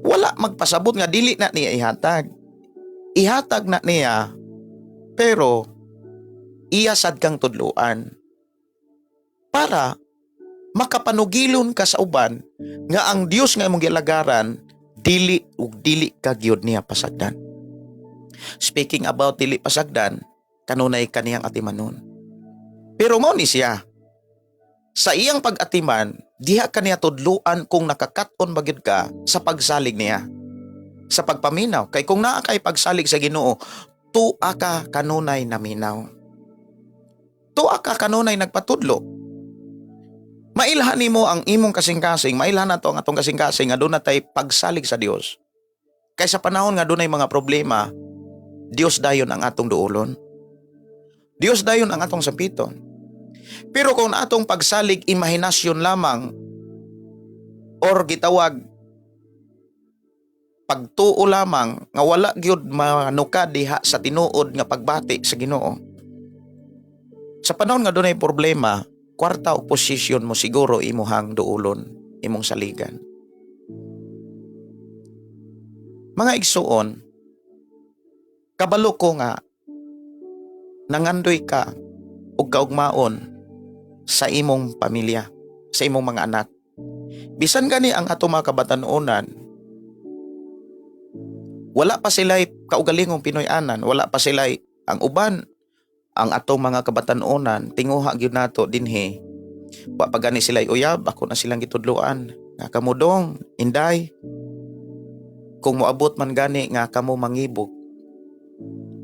wala magpasabot nga dili na niya ihatag. Ihatag na niya, pero iya sad kang tudluan para makapanugilon ka sa uban nga ang Dios nga imong gialagaran dili ug dili ka gyud niya pasagdan. Speaking about dili pasagdan, kanunay kaniyang atimanon. Pero mao ni siya. Sa iyang pag-atiman, diha kaniya tudluan kung nakakaton ba gyud ka sa pagsalig niya. Sa pagpaminaw, kay kung naa kay pagsalig sa Ginoo, tua ka kanunay naminaw. Tua ka kanunay nagpatudlo. Mailhan nimo ang imong kasing-kasing, mailhan nato ang atong kasing-kasing nga doon na tay pagsalig sa Dios. Kay sa panahon nga dunay mga problema, Dios dayon ang atong duolon. Dios dayon ang atong sampiton. Pero kung atong pagsalig imahinasyon lamang or gitawag pagtuo lamang nga wala gyud manuka diha sa tinuod nga pagbati sa Ginoo. Sa panahon nga dunay problema, kwarta o posisyon mo siguro imuhang duolon, imong saligan. Mga igsuon, kabalo ko nga nangandoy ka og kaugmaon sa imong pamilya, sa imong mga anak. Bisan gani ang ato mga kabatan-onan, wala pa sila'y kaugalingong Pinoy-anan, wala pa sila'y ang uban, ang atong mga kabatan-onan, tinguha gyud nato dinhi. Wa pa gani sila'y uyab, ako na silang gitudloan. Nga kamudong, inday. Kung moabot man gani nga kamo mangibog,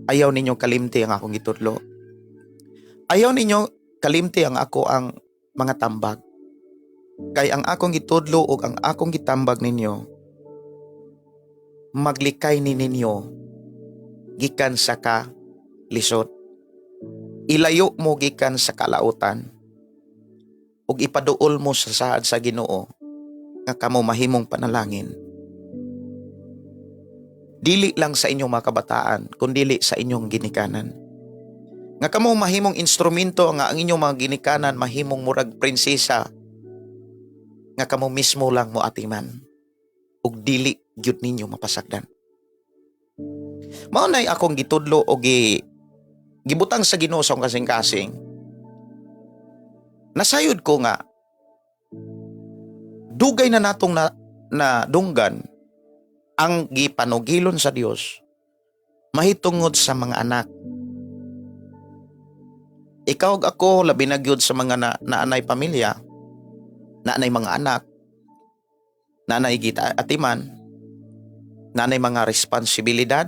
ayaw ninyo kalimti ang akong gitudlo. Ayaw ninyo kalimti ang ako ang mga tambag. Kay ang akong gitudlo ug ang akong gitambag ninyo, maglikay ni ninyo gikan sa ka lisod. Ilayo mo gikan sa kalautan ug ipaduol mo sa saad sa Ginoo nga kamo mahimong panalangin. Dili lang sa inyong mga kabataan, kundili sa inyong ginikanan. Nga kamo mahimong instrumento nga ang inyong mga ginikanan mahimong murag prinsesa nga kamo mismo lang mo atiman ug dili gyud ninyo mapasagdan. Mao nay akong gitudlo o gibutang sa Ginoo sa akong kasing-kasing. Nasayod ko nga dugay na natong na dunggan ang gipanugilon sa Dios mahitungod sa mga anak. Ikaw ug ako, labi na gyud sa mga naanay pamilya, naanay mga anak, naanay gita atiman, naanay mga responsibilidad.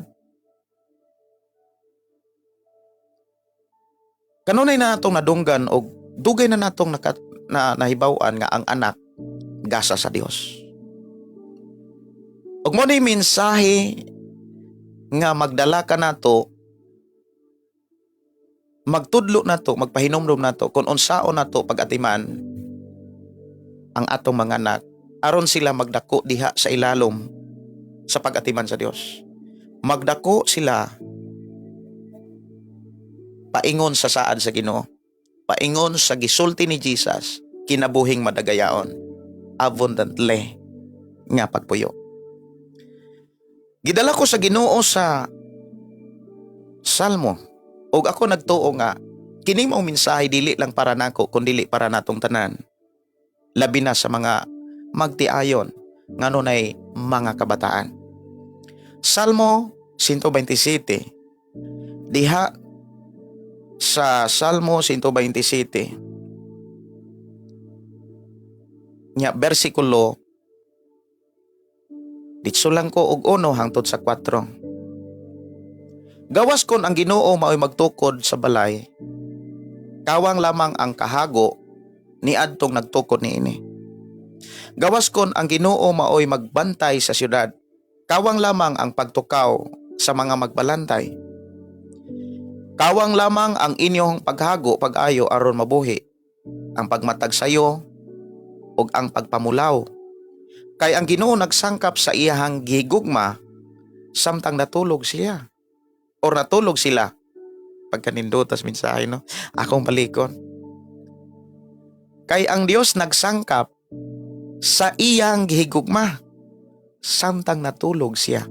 Kanunay na natong nadunggan og dugay na natong nahibaw-an nga ang anak gasa sa Dios. Ug mo ni mensahe nga magdala ka nato, magtudlo nato, magpahinumdum nato kung unsaon nato pag-atiman ang atong mga anak aron sila magdako diha sa ilalom sa pag-atiman sa Dios. Magdako sila paingon sa saad sa Ginoo, paingon sa gisulti ni Jesus, kinabuhing madagayaon, abundantly nga pagpuyo. Gidala ko sa Ginoo sa Salmo ug ako nagtuo nga kini maong mensahe dili lang para nako kundili para natong tanan, labi na sa mga magtiayon nga nunay mga kabataan. Salmo 127. Diha sa Salmo 127 nya bersikulo ditso lang ko og 1 hangtod sa 4. Gawas kon ang Ginoo mao'y magtukod sa balay, kawang lamang ang kahago ni adtong nagtukod niini. Gawas kon ang Ginoo mao'y magbantay sa syudad, kawang lamang ang pagtukaw sa mga magbalantay. Kawang lamang ang inyong paghago pag-ayo aron mabuhi, ang pagmatag sayo ug ang pagpamulaw. Kay ang Ginoo nagsangkap sa iyahang gigugma samtang natulog siya. Or natulog sila. Pagkanindutas mensahe, no? Akong balikon. Kay ang Dios nagsangkap sa iyang gihigugma samtang natulog siya.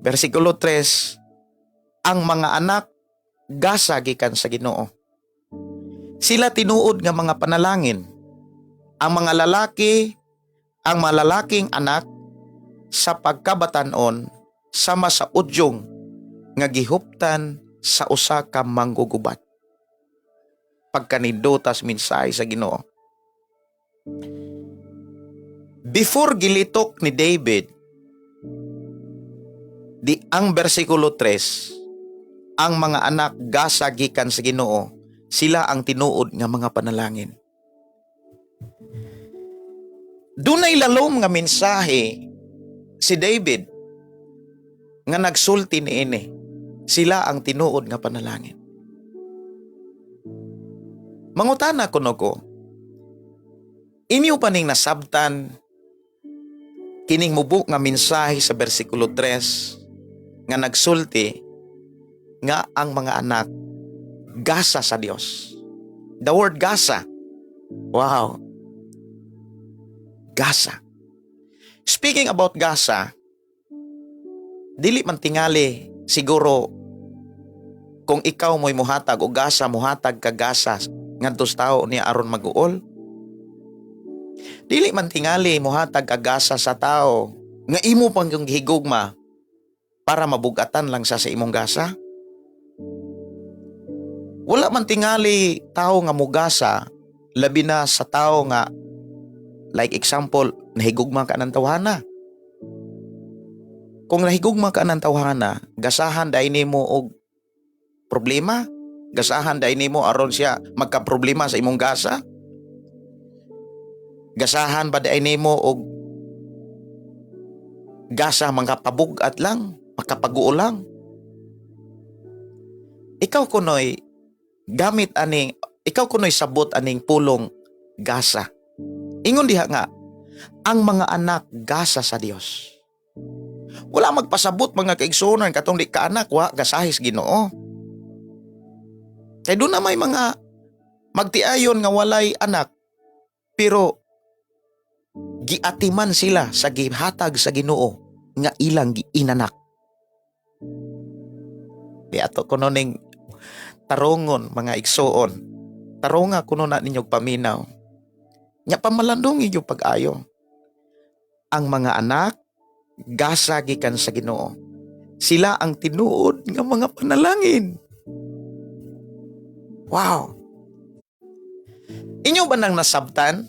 Versikulo 3, ang mga anak gasa gikan sa Ginoo. Sila tinuod nga mga panalangin. Ang mga lalaki, ang malalaking anak sa pagkabatanon sama sa udyong nga gihuptan sa usa ka manggugubat. Pagkanindutas mensahe sa Ginoo. Before gilitok ni David di ang bersikulo 3, ang mga anak gasa gikan sa Ginoo, sila ang tinuod nga mga panalangin. Dunay lalom nga mensahe si David nga nagsulti niini. Sila ang tinuod nga panalangin. Mangutana kuno ko, inyo pa ning nasabtan kining mubo nga mensahe sa bersikulo 3 nga nagsulti nga ang mga anak gasa sa Dios? The word gasa. Wow. Gasa. Speaking about gasa, dili man tingali siguro kung ikaw mo'y muhatag o gasa, muhatag ka gasa ngadto sa tao niya aron mag-uol. Dili man tingali muhatag ka gasa sa tao nga imo pang yung gihigugma para mabugatan lang sa imong gasa. Wala man tingali tao nga mugasa, labi na sa tao nga, like example, nahigugma ka ng tawhana. Kung nahigugma ka ng tawhana, gasahan dai nimo og problema, gasahan dai nimo aron siya magka-problema sa imong gasa. Gasahan ba dai nimo og gasa mga pabugat lang, makapaguo lang? Ikaw kunoy gamit aning, ikaw kunoy sabot aning pulong gasa. Ingon diha nga ang mga anak gasa sa Dios. Wala magpasabot, mga kaigsuonan, katong di ka anak wa gasahis Ginoo. Kay doon na may mga magtiayon nga walay anak pero giatiman sila sa gihatag sa Ginoo nga ilang giinanak. Di ato kuno ning tarongon, mga igsuon. Taronga kuno na ninyong paminaw. Nya pamalandong inyo pag-ayo. Ang mga anak gasa gikan sa Ginoo. Sila ang tinuod nga mga panalangin. Wow. Inyo ba nang nasabtan?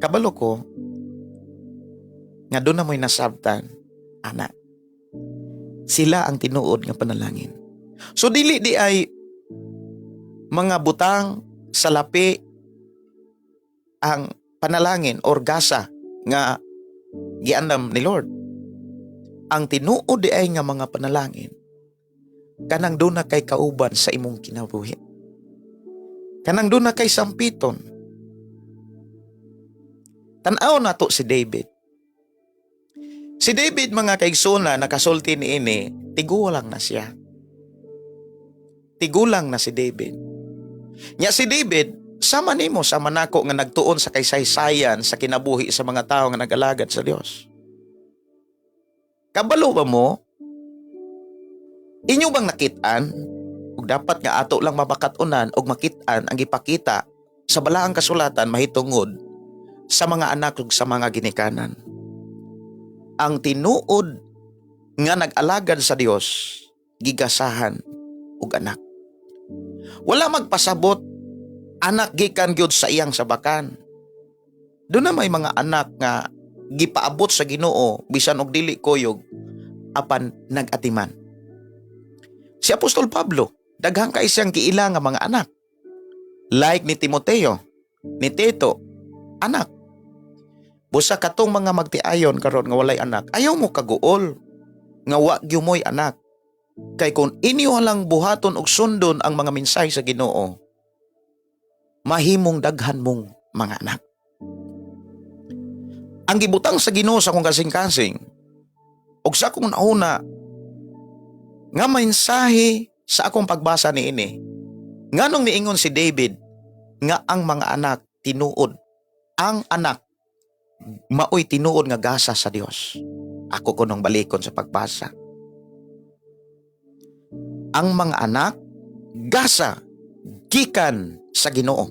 Kabalo ko nga doon na mo'y nasabtan, anak. Sila ang tinuod nga panalangin. So dili di ay mga butang, salapi ang panalangin or gasa nga giandam ni Lord. Ang tinuod di ay nga mga panalangin kanang doon na kay kauban sa imong kinabuhi. Kanang doon na kay sampiton. Tan-aw nato si David. Si David, mga kaigsuonan, nakasulti ni ini, tigulang na siya. Tigulang na si David. Nya si David, sama nimo, sama nako nga nagtuon sa kaysaysayan sa kinabuhi sa mga tao nga nag-alagad sa Dios. Kabalo ba mo? Inyo bang nakit-an? Ug dapat nga ato lang mabakat-unan og makit-an ang gipakita sa balaang kasulatan mahitungod sa mga anak ug sa mga ginikanan. Ang tinuod nga nag-alagad sa Dios gigasahan og anak. Wala magpasabot anak gikan gyud sa iyang sabakan. Doon na may mga anak nga gipaabot sa Ginoo bisan og dili kuyog apan nag-atiman. Si Apostol Pablo, daghan kay siyang giila nga mga anak. Like ni Timoteo, ni Tito, anak. Busa katong mga magtiayon karon nga walay anak, ayaw mo kaguol nga wa gyud mo'y anak. Kay kung inyo lang buhaton og sundon ang mga mensahe sa Ginoo, mahimong daghan mong mga anak. Ang gibutang sa Ginoo sa akong kasing-kasing ug sa akong nauna nga mensahe sa akong pagbasa niini, nganong niingon si David nga ang mga anak tinuod, ang anak maoy tinuod nga gasa sa Dios? Ako kunong balikon sa pagbasa. Ang mga anak gasa gikan sa Ginoo.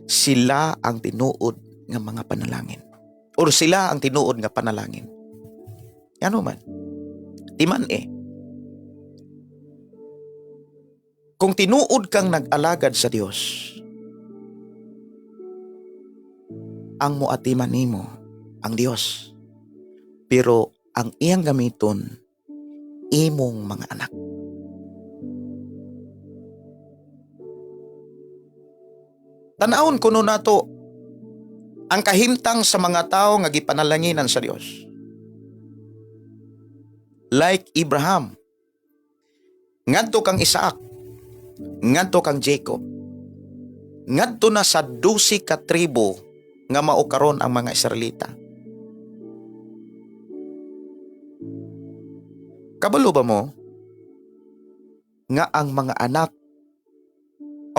Sila ang tinuod nga mga panalangin. Or sila ang tinuod nga panalangin. Ano man? Timan eh. Kung tinuod kang nag-alagad sa Dios, ang moatiman nimo ang Dios. Pero ang iyang gamiton, imong mga anak. Tanawon kuno nato ang kahimtang sa mga tao nga gipanalanginan sa Dios. Like Abraham, ngadto kang Isaac, ngadto kang Jacob, ngadto na sa 12 ka tribo nga mao karon ang mga Israelita. Kabalo ba mo nga ang mga anak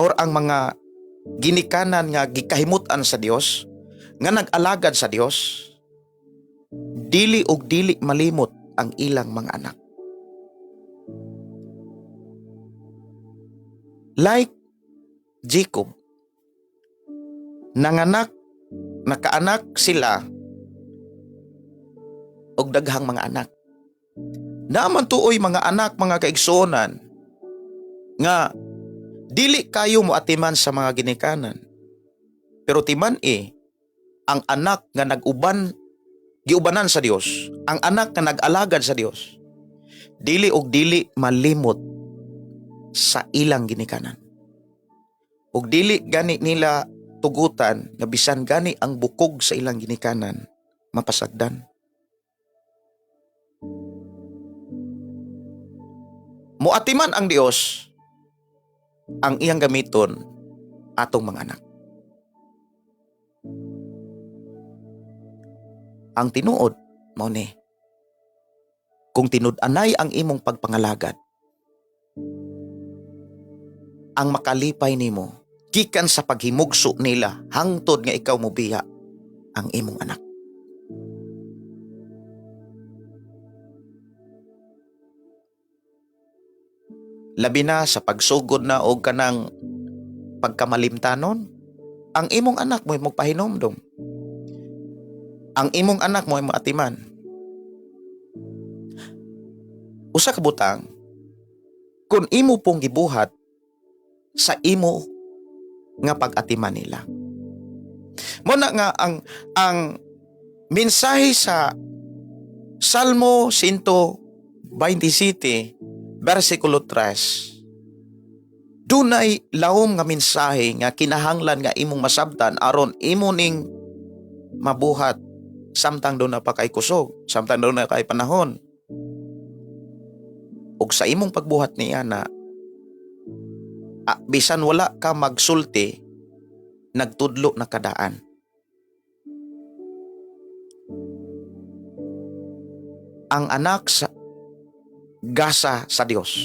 or ang mga ginikanan nga gikahimut-an sa Dios, nga nag-alagad sa Dios, dili og dili malimot ang ilang mga anak? Like Jacob, nanganak, nakaanak sila og daghang mga anak. Naman tuoy mga anak, mga kaigsuonan, nga dili kayo moatiman sa mga ginikanan. Pero timan eh, ang anak nga nag-uban giubanan sa Dios, ang anak nga nag-alagad sa Dios, dili og dili malimot sa ilang ginikanan. Ug dili gani nila tugutan nga bisan gani ang bukog sa ilang ginikanan mapasagdan. Muatiman ang Dios ang iyang gamiton atong mga anak. Ang tinuod mao ni kung tinud-anay ang imong pagpangalagad, ang makalipay nimo gikan sa paghimugso nila hangtod nga ikaw mobiya ang imong anak. Labi na sa pagsugod na og kanang pagkamalimtanon, ang imong anak mo magpahinomdom. Ang imong anak mo ay maatiman. Usa ka butang, kung imo pong gibuhat sa imo nga pag-atiman nila. Mo na nga ang mensahe sa Salmo 127 versikulo 3, dunay lawom nga mensahe nga kinahanglan nga imong masabtan aron imo ning mabuhat samtang doon na pa kay kusog, samtang doon na kay panahon. Ug sa imong pagbuhat niya na bisan wala ka magsulti, nagtudlo na kadaan. Ang anak sa gasa sa Dios.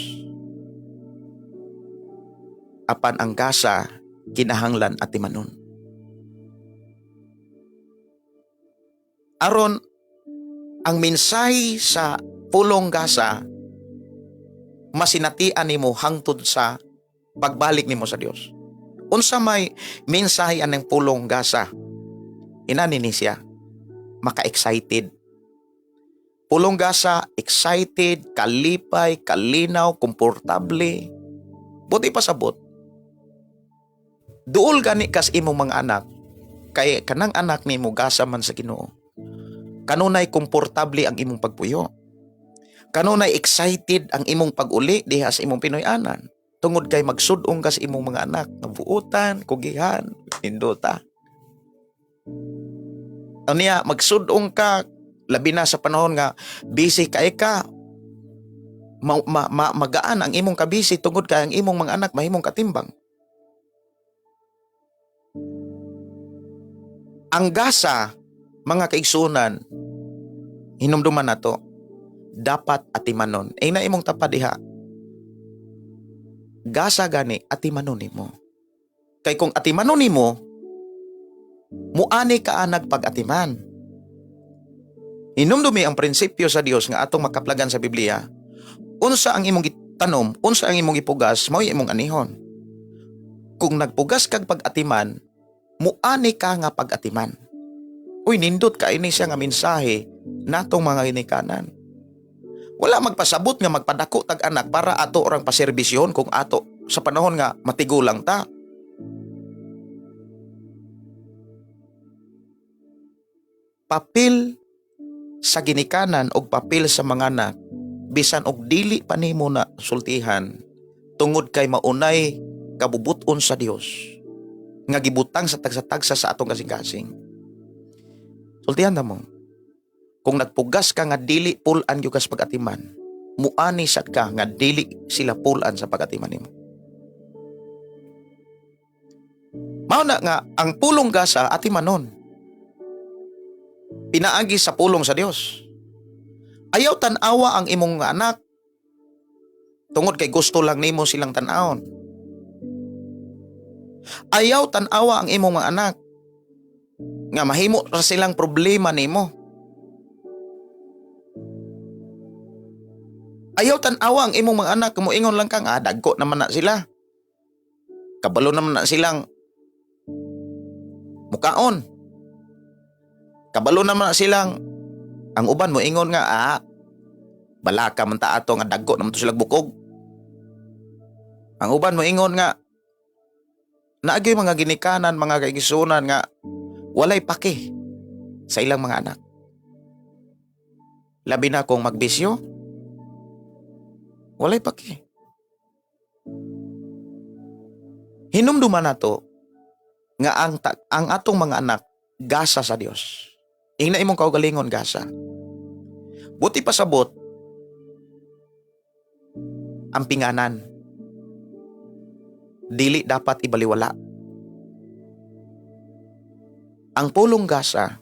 Apan ang gasa kinahanglan atimanon. Aron ang mensahe sa pulong gasa masinatian nimo hangtod sa pagbalik nimo sa Dios. Unsa may mensahe anang pulong gasa? Inani ni siya maka-excited. Pulong gasa, excited, kalipay, kalinaw, komportable. Buti pa sabot. Duol gani kas imong mga anak, kay kanang anak nimo gasa man sa Ginoo. Kanunay komportable ang imong pagpuyo. Kanunay excited ang imong pag-uli diha sa imong Pinoy-anan. Tungod kay magsud-ong kas imong mga anak, nabuutan, kugihan, nindota. Aniya, magsud-ong ka, labi na sa panahon nga busy kay ka, magaan ang imong kabisi tungod kay ang imong mga anak mahimong katimbang. Ang gasa, mga kaigsunan, hinumduman nato, dapat atimanon. Ay na imong tapad diha. Gasa gani atimanon nimo. Kay kung atimanon nimo, muani ka anag pag-atiman. Hinumdumi ang prinsipyo sa Dios nga atong makaplagan sa Biblia. Unsa ang imong gitanom, unsa ang imong gipugas, mao'y imong anihon. Kung nagpugas kag pag-atiman, muani ka nga pag-atiman. Uy, nindot ka ini siya nga mensahe natong mga ginikanan. Wala magpasabot nga magpadako tag anak para ato orang paserbisyon kung ato sa panahon nga matigulang ta. Papel sa ginikanan og papel sa mga anak, bisan og dili pa nimo na sultihan, tungod kay maunay kabubuton sa Dios nga gibutang sa tagsa-tagsa sa atong kasing-kasing. Sultihan na mo. Kung nagpugas ka nga dili pulan gyud kas pag-atiman, muani sad ka nga dili sila pulan sa pag-atiman nimo. Mao na nga ang pulong gasa atimanon. Pinaagi sa pulong sa Dios. Ayaw tan-awa ang imong anak tungod kay gusto lang nimo silang tan-awon. Ayaw tan-awa ang imong mga anak nga mahimo ra silang problema nimo. Ayaw tan-awa ang imong mga anak, muingon lang kang, dagko naman na sila. Kabalo naman na silang mukaon. Kabalo naman na silang, ang uban moingon nga, balaka man ta ato nga dagko naman to silang bukog. Ang uban moingon nga, naagay mga ginikanan, mga kaigsunan nga walay pake sa ilang mga anak. Labi na kung magbisyo, walay paki. Hinumduman nato nga ang atong mga anak gasa sa Dios. Ingna imong kaugalingon gasa. Buot pasabot ang pinganan. Dili dapat ibaliwala. Ang pulong gasa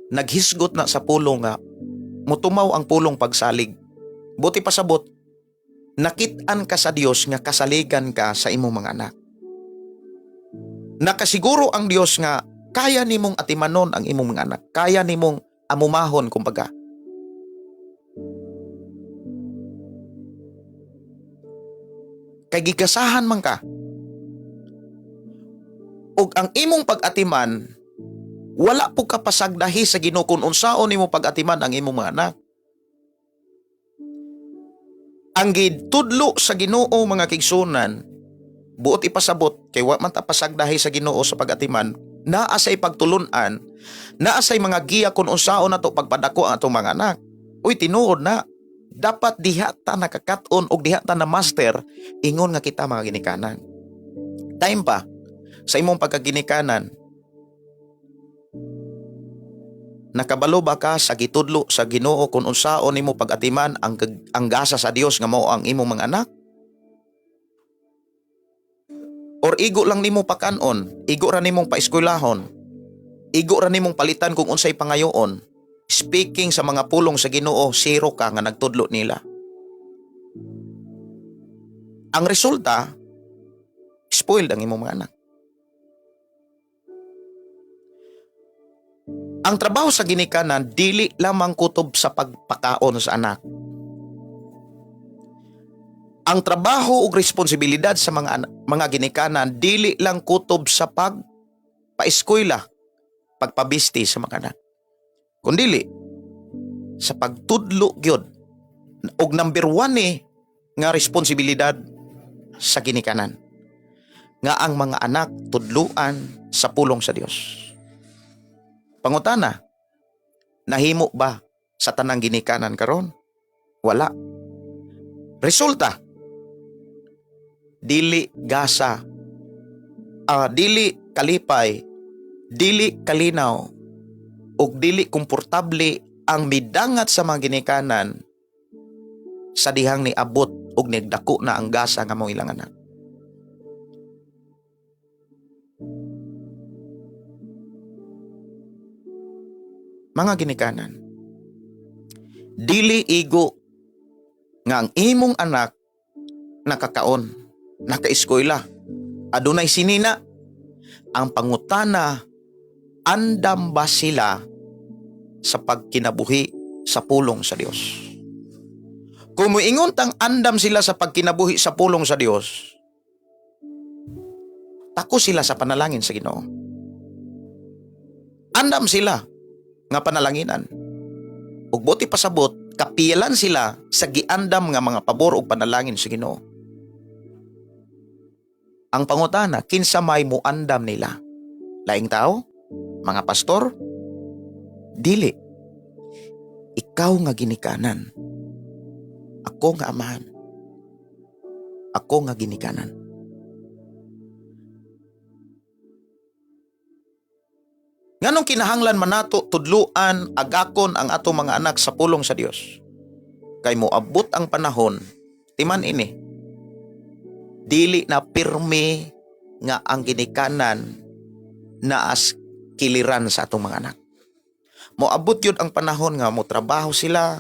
naghisgot na sa pulong nga mutumaw ang pulong pagsalig. Buot pasabot, nakit-an ka sa Dios nga kasaligan ka sa imong mga anak. Nakasiguro ang Dios nga kaya nimong atimanon ang imong mga anak. Kaya nimong amumahon kumbaga. Kay gigasahan man ka. Ug ang imong pag-atiman, wala po ka pasagdahi sa Ginoo kung unsaon nimo pag-atiman ang imong mga anak. Ang gitudlo sa Ginoo, mga kaigsuonan, buot ipasabot kay wa man ta pasagdahi sa Ginoo sa pag-atiman, naa say pagtulun-an, naa say mga giya kung unsaon nato pagpadako ang atong mga anak. Uy, tinuod na dapat diha ta nakakat-on og diha ta na master ingon nga kita mga ginikanan. Time pa sa imong pagkaginikanan, nakabalo ba ka sa gitudlo sa Ginoo kung unsaon nimo pag-atiman ang gasa sa Dios nga mao ang imong mga anak? Or igo lang nimo pakanon, igo ra nimong paeskwelahon, igo ra nimong palitan kung unsay pangayoon? Speaking sa mga pulong sa Ginoo, zero ka nga nagtudlo nila. Ang resulta, spoiled ang imong mga anak. Ang trabaho sa ginikanan dili lamang kutob sa pagpakaon sa anak. Ang trabaho ug responsibilidad sa mga ginikanan dili lang kutob sa pagpaeskwela, pagpabisti sa mga anak. Kundili sa pagtudlo gyud og number one ni nga responsibilidad sa ginikanan nga ang mga anak tudluan sa pulong sa Dios. Pangutana, nahimo ba sa tanang ginikanan karon? Wala. Resulta, dili gasa, dili kalipay, dili kalinaw, ug dili komportable ang midangat sa mga ginikanan sa dihang niabot ug nagdako na ang gasa nga mao ilang anak. Mga ginikanan, dili igo nga ang imong anak nakakaon, nakaeskwela, adunay sinina. Ang pangutana, andam ba sila sa pagkinabuhi sa pulong sa Dios? Kung muingon tang andam sila sa pagkinabuhi sa pulong sa Dios, tako sila sa panalangin sa Ginoo. Andam sila nga panalanginan. Ug buot pasabot, kapilan sila sa giandam nga mga pabor ug panalangin sa Ginoo. Ang pangutana, kinsa may muandam nila? Laing tao? Mga pastor? Dili. Ikaw nga ginikanan. Ako nga amahan. Ako nga ginikanan. Nganong kinahanglan man nato tudluan, agakon ang atong mga anak sa pulong sa Dios? Kay moabot ang panahon, timan ini, dili na pirmi nga ang ginikanan naas kiliran sa atong mga anak. Moabot yun ang panahon nga mo trabaho sila,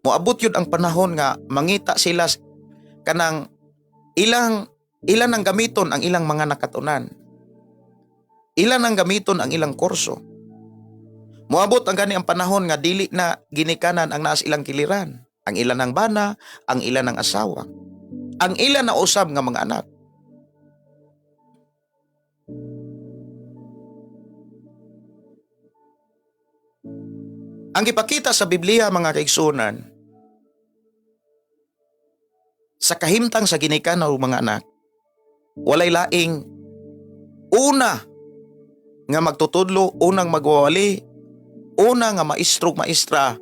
moabot yun ang panahon nga mangita sila kanang ilang ilan ang gamiton ang ilang mga nakatunan. Ilan ang gamiton ang ilang kurso. Moabot ang gani ang panahon nga dili na ginikanan ang naas ilang kiliran. Ang ilan ang bana, ang ilan ang asawa. Ang ilan na usab nga mga anak. Ang gipakita sa Biblia, mga kaigsunan, sa kahimtang sa ginikanan o mga anak, walay laing una nga magtutudlo, unang magwawali, Una nga maestro, maestra,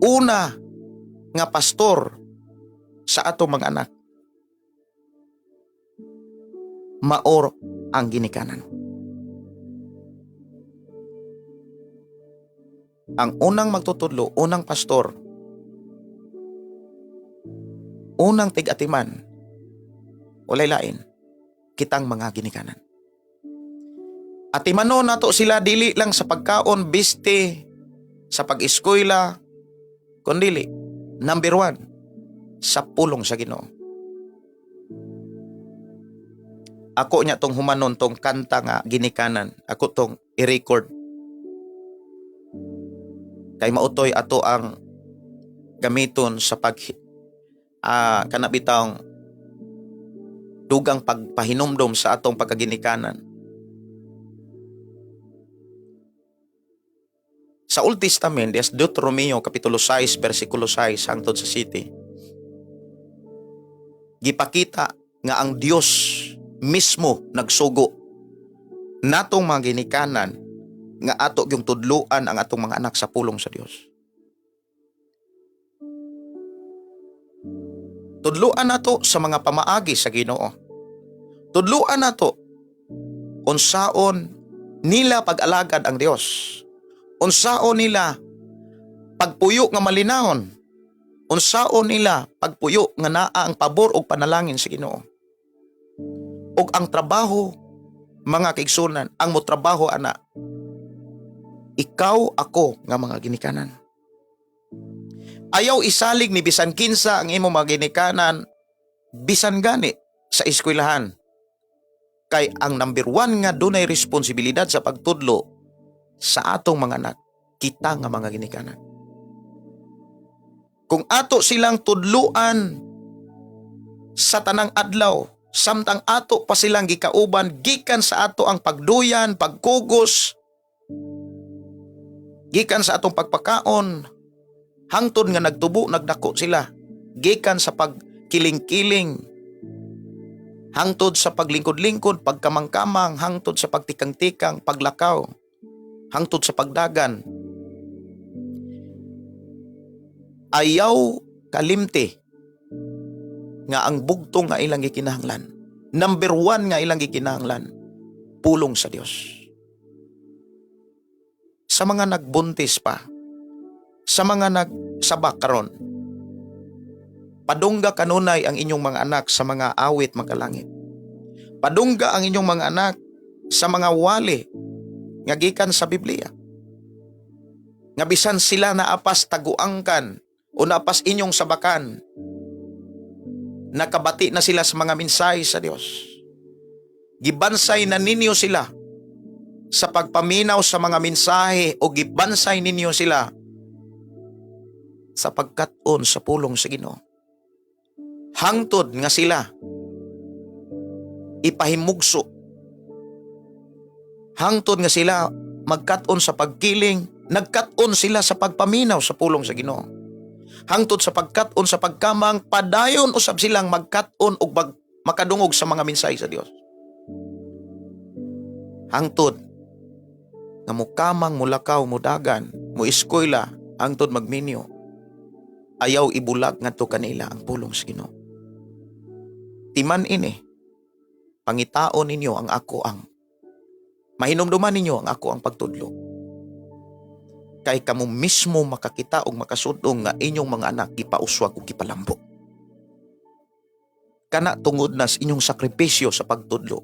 una nga pastor sa atong mga anak, maor ang ginikanan. Ang unang magtutudlo, unang pastor, unang tig-atiman, walay lain, kitang mga ginikanan. Atimanon nato sila dili lang sa pagkaon, biste, sa pag-eskwela, kundili, number one, sa pulong sa Ginoo. Ako niya tong humanon tong kanta nga "Ginikanan". Ako tong i-record. Kay mautoy ato ang gamiton sa pag kana bitawng dugang pagpahinumdom sa atong pagkaginikanan. Sa Old Testament, des Deuteronomio Kapitulo 6, versikulo 6 hangtod sa 7. Gipakita nga ang Dios mismo nagsugo natong mga ginikanan nga ato yung tudluan ang atong mga anak sa pulong sa Dios. Tudluan nato sa mga pamaagi sa Ginoo. Tudluan nato unsaon nila pag-alagad ang Dios. Unsaon nila pagpuyo nga malinahon. Unsaon nila pagpuyo nga naa ang pabor og panalangin sa Ginoo. Ug ang trabaho, mga kaigsunan, ang motrabaho ana, ikaw, ako nga mga ginikanan. Ayaw isalig ni bisan kinsa ang imong mga ginikanan, bisan gani sa eskwelahan. Kay ang number one nga dunay responsibilidad sa pagtudlo sa atong mga anak, kita nga mga ginikanan. Kung ato silang tudluan sa tanang adlaw, samtang ato pa silang gikauban gikan sa ato ang pagduyan, pagkugos, gikan sa atong pagpakaon, hangtod nga nagtubo, nagdako sila, gikan sa pagkiling-kiling, hangtod sa paglingkod-lingkod, pagkamang-kamang, hangtod sa pagtikang-tikang, paglakaw, hangtod sa pagdagan. Ayaw kalimti nga ang bugtong nga ilang gikinahanglan, number one nga ilang gikinahanglan, pulong sa Dios. Sa mga nagbuntis pa, sa mga nagsabak karon, padungga kanunay ang inyong mga anak sa mga awit makalangit. Padungga ang inyong mga anak sa mga wali nga gikan sa Biblia. Nga bisan sila naapas taguangkan o naapas inyong sabakan, nakabati na sila sa mga mensahe sa Dios. Gibansay na ninyo sila sa pagpaminaw sa mga mensahe o gibansay ninyo sila sa pagkat-on sa pulong sa Ginoo. Hangtod nga sila ipahimugso. Hangtod nga sila magkat-on sa pagkiling, nagkat-on sila sa pagpaminaw sa pulong sa Ginoo. Hangtod sa pagkat-on sa pagkamang, padayon usab silang magkat-on ug makadungog sa mga mensahe sa Dios. Hangtod nga mukamang, mulakaw, mudagan, mueskwela, hangtod magminyo, ayaw ibulag ngadto kanila ang pulong sa Ginoo. Timan ini, pangitaon ninyo ang ako ang mahinumduman ninyo ang ako ang pagtudlo. Kay kamo mismo makakita og makasudong nga inyong mga anak gipauswag ug gipalambo. Kana tungod na sa inyong sakripisyo sa pagtudlo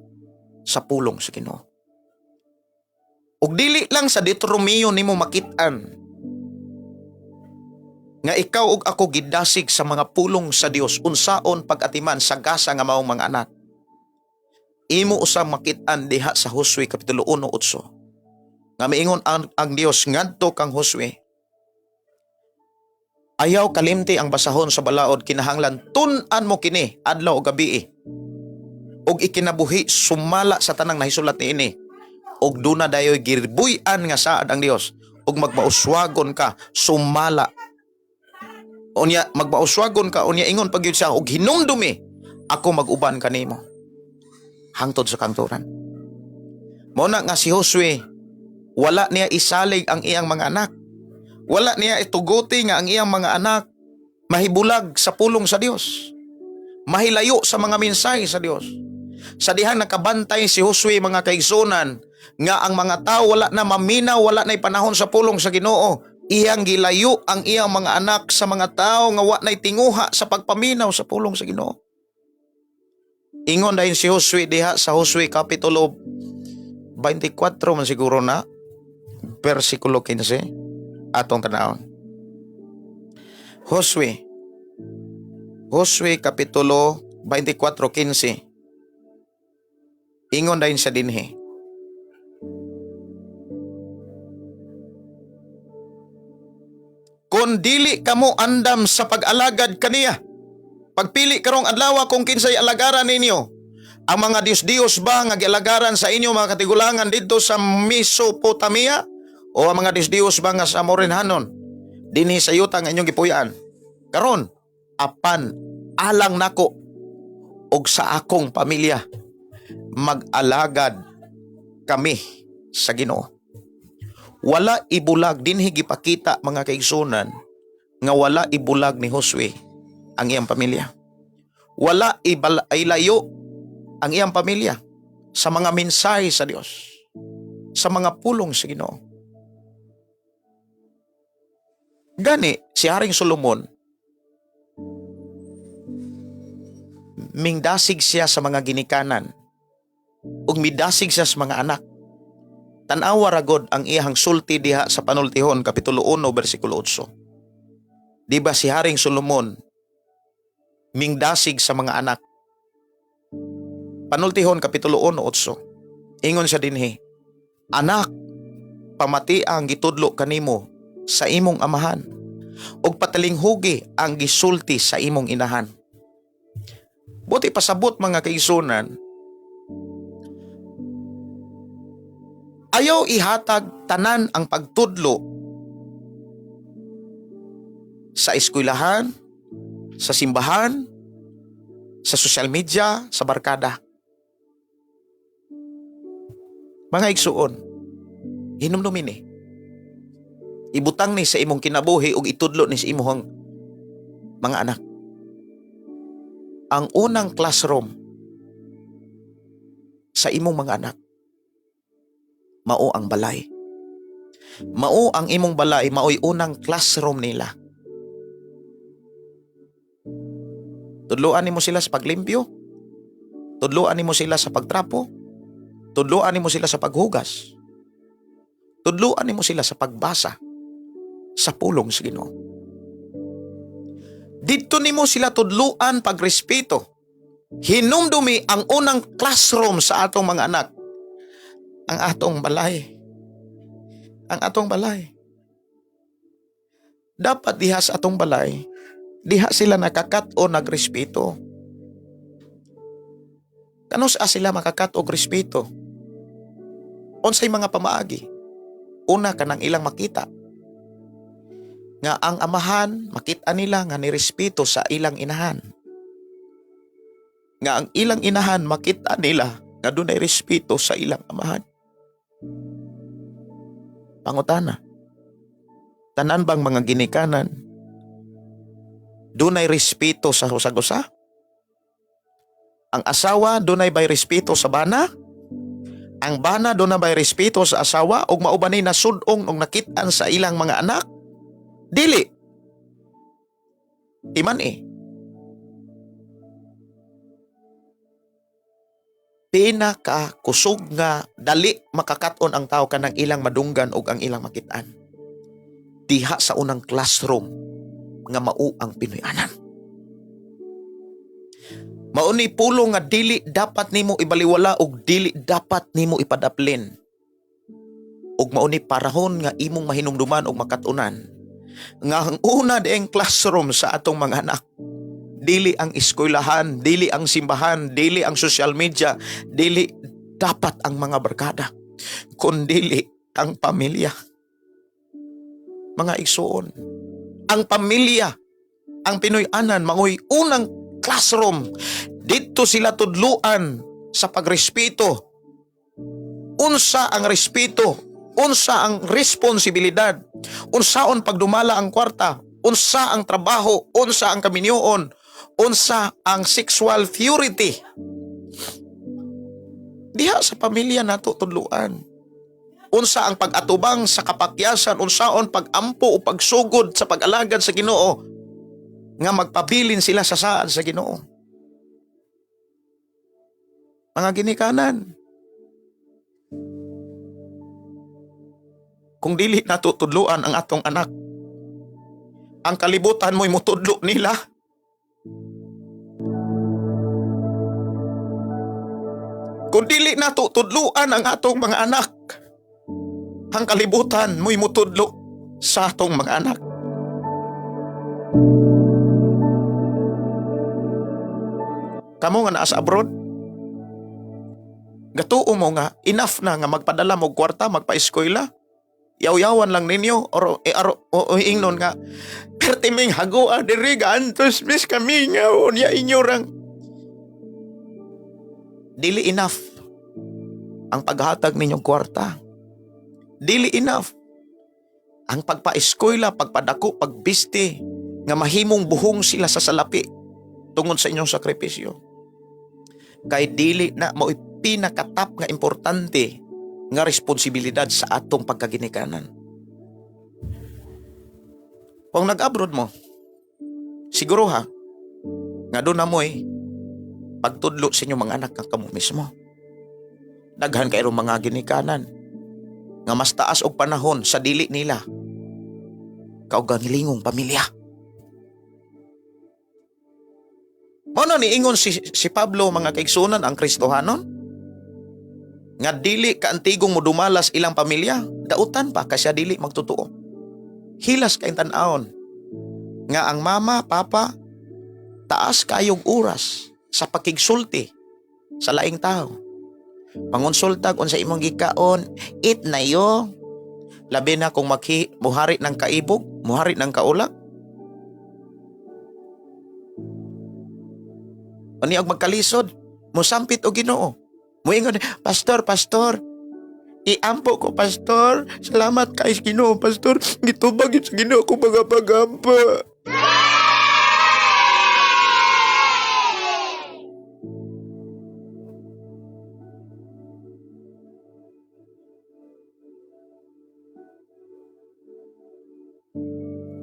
sa pulong sa Ginoo. Ug dili lang sa Deuteronomio nimo makit-an nga ikaw ug ako gidasig sa mga pulong sa Dios unsaon pag-atiman sa gasa nga maong mga anak. Imo usab makit-an diha sa Josue kapitulo 1:8 nga miingon ang Dios ngadto kang Josue: "Ayaw kalimti ang basahon sa balaod, kinahanglan tun-an mo kini adlaw o gabi ug ikinabuhi sumala sa tanang nahisulat niini, ug duna dayoy gibuy-an nga saad ang Dios ug magmauswagon ka sumala." Unya magmauswagon ka, unya ingon pag siya og hinumdumi ako mag-uban kanimo hangtod sa kangturan. Mo na nga si Josue Wala niya isalig ang iyang mga anak. Wala niya ituguti nga ang iyang mga anak mahibulag sa pulong sa Dios. Mahilayo sa mga mensahe sa Dios. Sa dihang nakabantay si Josue, mga kaigsunan, nga ang mga tao wala na maminaw, wala na panahon sa pulong sa Ginoo. Iyang gilayo ang iyang mga anak sa mga tao nga wa na'y tinguha sa pagpaminaw sa pulong sa Ginoo. Ingon dayon si Josue diha sa Josue kapitulo 24 man siguro na, versikulo 15, atong tanawon. Josue kapitulo 24:15. Ingon dayon sa dinhi. Kung dili kamo andam sa pag-alagad kaniya, pagpili karong adlaw kung kinsay alagaran ninyo, ang mga Diyos-Diyos ba nga gialagaran sa inyo mga katigulangan didto sa Mesopotamia o ang mga Diyos-Diyos ba nga sa Amorinhanon dinhi sa yuta nga inyong gipuy-an karon? Apan alang nako og sa akong pamilya, mag-alagad kami sa Ginoo. Wala ibulag dinhi, gipakita, mga kaigsunan, nga wala ibulag ni Josue ang iyang pamilya. Wala ilayo ang iyang pamilya sa mga mensahe sa Dios, sa mga pulong sa Ginoo. Gani si Haring Solomon, mingdasig siya sa mga ginikanan ug midasig siya sa mga anak. Tan-awa ragod ang iyang sulti diha sa Panultihon kapitulo 1 bersikulo 8. Di ba si Haring Solomon mingdasig sa mga anak? Panultihon kapitulo 1:8. Ingon siya dinhi, "Anak, pamati ang gitudlo kanimo sa imong amahan ug patalinghugi ang gisulti sa imong inahan." Buti pasabot, mga kaigsunan, ayaw ihatag tanan ang pagtudlo sa eskwelahan, sa simbahan, sa social media, sa barkada. Mga igsuon, hinumdumin ni. Ibutang ni sa imong kinabuhi ug itudlo ni sa imong mga anak. Ang unang classroom sa imong mga anak mao ang balay. Mao ang imong balay, mao'y unang classroom nila. Tudloan nimo sila sa paglimpyo. Tudloan nimo sila sa pagtrapo. Tudloan nimo sila sa paghugas. Tudloan nimo sila sa pagbasa sa pulong sa Ginoo. Didto nimo sila tudloan pagrespeto. Hinumdumi ang unang classroom sa atong mga anak, ang atong balay. Ang atong balay. Dapat diha sa atong balay, diha sila nakakat-on nagrespeto. Kanus-a sila makakat-og respeto? Unsay mga pamaagi? Una, kanang ilang makita nga ang amahan, makita nila nga nirespeto sa ilang inahan. Nga ang ilang inahan, makita nila nga dunay respeto sa ilang amahan. Pangutana. Tanan bang mga ginikanan dunay respeto sa usag-usa? Ang asawa, dunay bay respeto sa bana? Ang bana, dunay bay respeto sa asawa ug mao ba ni nasud-ong og nakit-an sa ilang mga anak? Dili. Timan eh. Pinaka kusog nga dali makakaton ang tao kanang ilang madunggan ug ang ilang makitaan diha sa unang classroom nga mao ang Pinoy-anan. Mao ni pulo nga dili dapat nimo ibaliwala ug dili dapat nimo ipadaplin. Ug mao ni parahon nga imong mahinumduman ug makatunan nga ang una dieng classroom sa atong mga anak, dili ang eskwelahan, dili ang simbahan, dili ang social media, dili dapat ang mga barkada, kundili ang pamilya. Mga igsuon, ang pamilya, ang Pinoy-anan, maoy unang classroom. Didto sila tudluan sa pagrespeto. Unsa ang respeto? Unsa ang responsibilidad, unsaon pagdumala ang kwarta, unsa ang trabaho, unsa ang kaminyoon, unsa ang sexual purity. Diha sa pamilya nato tudluan. Unsa ang pag-atubang sa kapakyasan, unsaon pag-ampo o pagsugod sa pag-alagad sa Ginoo nga magpabilin sila sa saad sa Ginoo. Mga ginikanan, kung dili nato tudluan ang atong anak, ang kalibutan mo'y mutudlo nila. Kung dili nato tudluan ang atong mga anak, ang kalibutan mo'y mutudlo sa atong mga anak. Kamo nga naa sa abroad, gatuo mo nga enough na nga magpadala mo kwarta, magpa-eskwela. Yaw-yawan lang ninyo or e, aro, o ingnon nga pertiming hagoa diri gaantos mis kami nga unya inyo rang dili enough ang paghatag ninyong kwarta. Dili enough ang pagpa-eskwela, pagpadako, pagbisti nga mahimong buhong sila sa salapi tungod sa inyong sakripisyo. Kay dili na mao'y pinakatap nga importante nga responsibilidad sa atong pagkaginikanan. Kung nag-abroad mo, siguro ha, nga doon na mo'y pagtudlo sa inyong mga anak nga kamo mismo. Daghan kayong mga ginikanan nga mas taas og panahon sa dili nila kaugangilingong pamilya. Mao na niingon si Pablo, mga kaigsunan, ang Kristohanon nga dili kaantigong modumalas ilang pamilya, dautan pa kasya dili magtotoo. Hilas kay tan-awon nga ang mama, papa, taas kayog oras sa pakigsulti sa laing tao. Pangonsultag unsa imong gikaon, eat na yo. Labi na kung makhi, muhari ng kaibog, muhari ng kaulak. Ani og magkalisod, mosampit og Ginoo. Moingon, "Pastor, pastor, iampo ko, pastor. Salamat kay Ginoo, pastor. Gitubag yun sa Ginoo ko mga pagampo."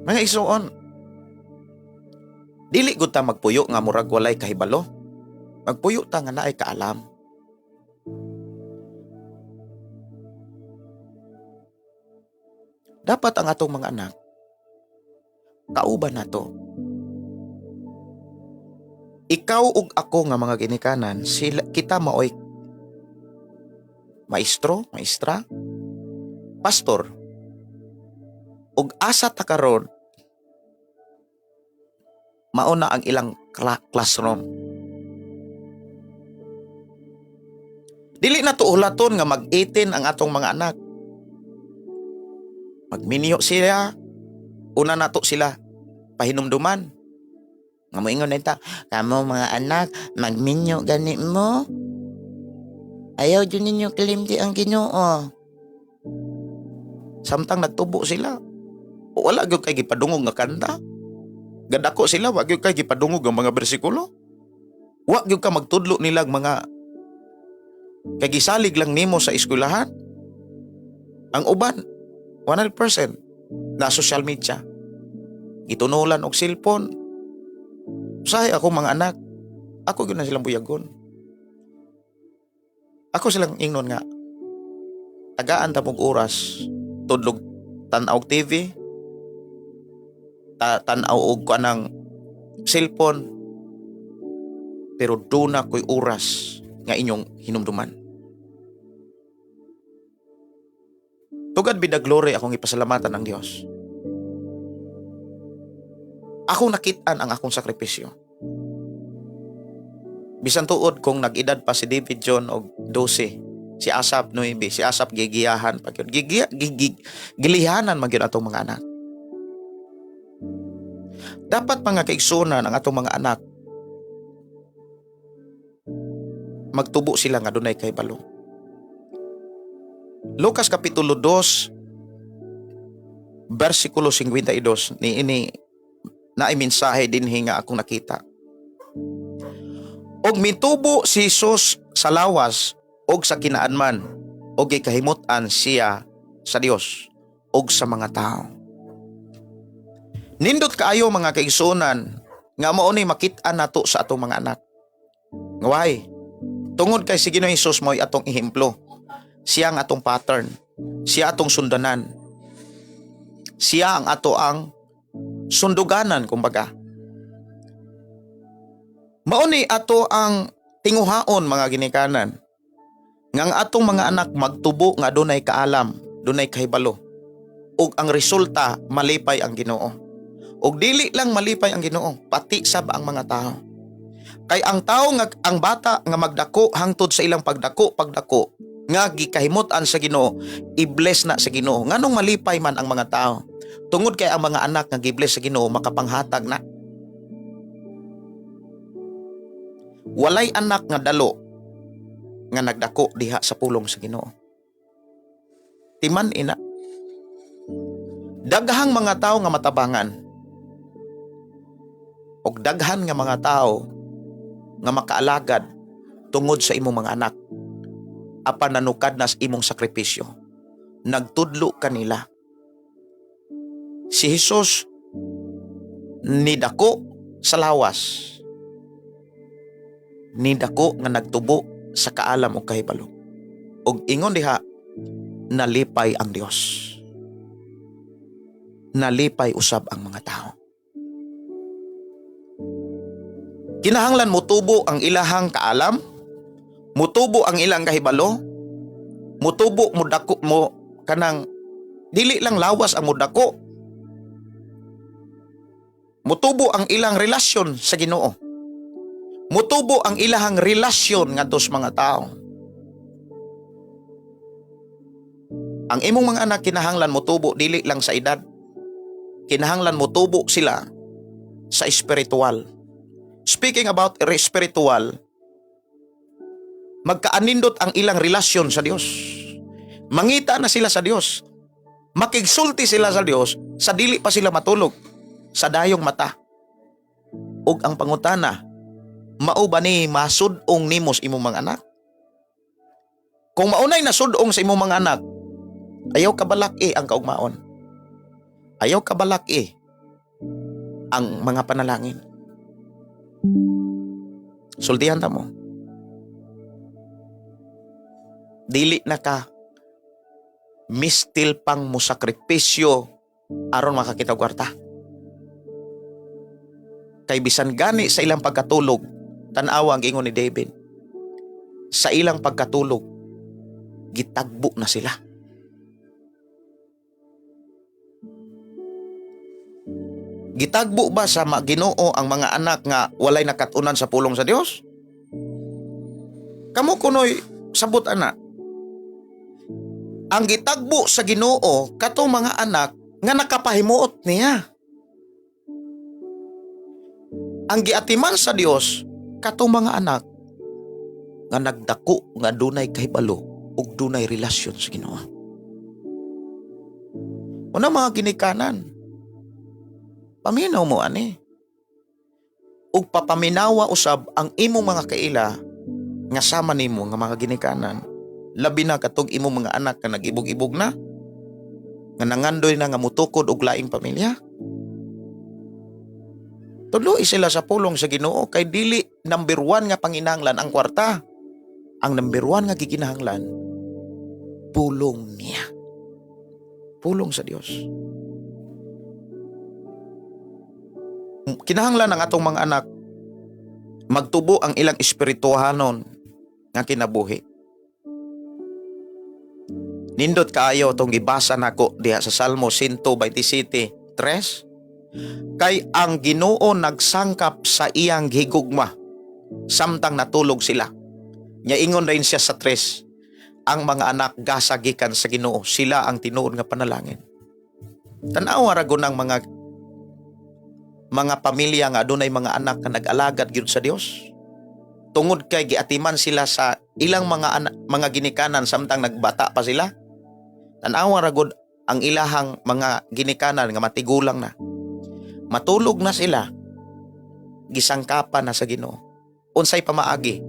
Mga isuon, dili gud ta magpuyo nga murag walay kahibalo. Magpuyo ta nga naay kaalam. Dapat ang atong mga anak kauban nato. Ikaw ug ako nga mga ginikanan, sila, kita maoy maestro, maestra, pastor. Ug asa ta karon, mao na ang ilang classroom. Dili na to ulaton nga mag-18 ang atong mga anak. Magminyo sila, una na to sila pahinumduman. Nga moingon na ta, "Kamo mga anak, magminyo gani mo. Ayaw jud ninyo kalimti ang Ginoo." Samtang nagtubo sila, wala gyud kay gipadungog nga kanta. Gadako sila, wa gyud kay gipadungog ang mga bersikulo. Wa gyud ka magtudlo nila ang mga kay gisalig lang nimo sa eskwelahan. Ang uban, 100% na social media. Gitunulan og cellphone. Usahay ako mga anak, ako gyud na silang buyagon. Ako silang ingnon nga tagaan ta mog oras tudlog tan-aw og TV, tan-aw og kanang cellphone, pero duna ko'y oras nga inyong hinumduman. To God be the glory, akong ipasalamatan ang Dios. Akong nakit-an ang akong sakripisyo. Bisan tuod kung nag-edad pa si David John og 12, si Asap 9, si Asap gigiyahan pa gyud. Gigiya, gigi, gilihanan man gyud atong mga anak. Dapat, mga kaigsunan, ang atong mga anak magtubo sila nga dunay kahibalo. Lucas Kapitulo 2 versikulo 52 ni ini na mensahe dinhi nga akong nakita. Og mitubo si Jesus sa lawas og sa kinaanman og gikahimut-an siya sa Dios og sa mga tao. Nindot kaayo, mga kaigsuonan, nga mao ni makit-an nato sa atong mga anak. Why? Tungod kay si Ginoong Hesus mo'y atong ehemplo. Siya ang atong pattern. Siya atong sundanan. Siya ang ato ang sunduganan, kumbaga. Mao ni ato ang tinguhaon, mga ginikanan, nga ang atong mga anak magtubo nga dunay kaalam, dunay kahibalo. Ug ang resulta, malipay ang Ginoo. Ug dili lang malipay ang Ginoo, pati sab ang mga tao. Kay ang tao nga ang bata nga magdako hangtod sa ilang pagdako pagdako nga gikahimut-an sa Ginoo, i-bless na sa Ginoo. Nganong malipay man ang mga tao? Tungod kay ang mga anak nga gi-bless sa Ginoo makapanghatag na. Walay anak nga dalo nga nagdako diha sa pulong sa Ginoo. Timan ina. Daghang mga tao nga matabangan og daghan nga mga tao nga makaalagad tungod sa imong mga anak, apan nanukad na sa imong sakripisyo. Nagtudlo kanila. Si Jesus nidako sa lawas, nidako nga nagtubo sa kaalam ug kahibalo. Ug ingon diha, nalipay ang Dios. Nalipay usab ang mga tao. Kinahanglan mutubo ang ilahang kaalam, mutubo ang ilang kahibalo, mutubo, mudako mo kanang dili lang lawas ang mudako. Mutubo ang ilang relasyon sa Ginoo. Mutubo ang ilahang relasyon ngadto sa mga tao. Ang imong mga anak kinahanglan mutubo dili lang sa edad. Kinahanglan mutubo sila sa espiritual. Speaking about spiritual, magkaanindot ang ilang relasyon sa Dios. Mangita na sila sa Dios. Makigsulti sila sa Dios sa dili pa sila matulog sa dayong mata. Ug ang pangutana, mao ba ni masud-ong nimo sa imong mga anak? Kung maunay nasud-ong sa imong mga anak, ayaw kabalak-i ang kaugmaon. Ayaw kabalak-i ang mga panalangin. Sultihan ta mo. Dili na ka mistil pang mo sakripisyo aron makakita og kwarta. Kay bisan gani sa ilang pagkatulog, tan-awa ang ingon ni David. Sa ilang pagkatulog, gitagbo na sila. Gitagbo ba sa Ginoo ang mga anak nga walay nakatunan sa pulong sa Dios? Kamo kunoy sabot ana. Ang gitagbo sa Ginoo katong mga anak nga nakapahimuot niya. Ang giatiman sa Dios katong mga anak nga nagdako nga dunay kahibalo ug dunay relasyon sa Ginoo. Una, mga ginikanan, paminaw mo ani. Ug papaminawa usab ang imong mga kaila nga sama nimo nga mga ginikanan. Labi na katong imong mga anak nga nag-ibog-ibog na, nga nangandoy na nga mutukod og laing pamilya. Tudloi sila sa pulong sa Ginoo kay dili number one nga panginahanglan ang kwarta. Ang number one nga gikinahanglan, pulong niya. Pulong sa Dios. Kinahanglan ang atong mga anak magtubo ang ilang espirituhanon nga kinabuhi. Nindot kaayo itong gibasa nako diha sa Salmo 127:3. Kay ang Ginoo nagsangkap sa iyang gihigugma samtang natulog sila. Nya ingon rin siya sa 3, ang mga anak gasa gikan sa Ginoo, sila ang tinuod nga panalangin. Tan-awa ra gud ang mga pamilya nga adunay mga anak nga nag-alagad gyud sa Dios. Tungod kay giatiman sila sa ilang mga anak, mga ginikanan samtang nagbata pa sila. Tan-awa ra gud ang ilahang mga ginikanan nga matigulang na. Matulog na sila, gisangkapan na sa Ginoo. Unsay pamaagi?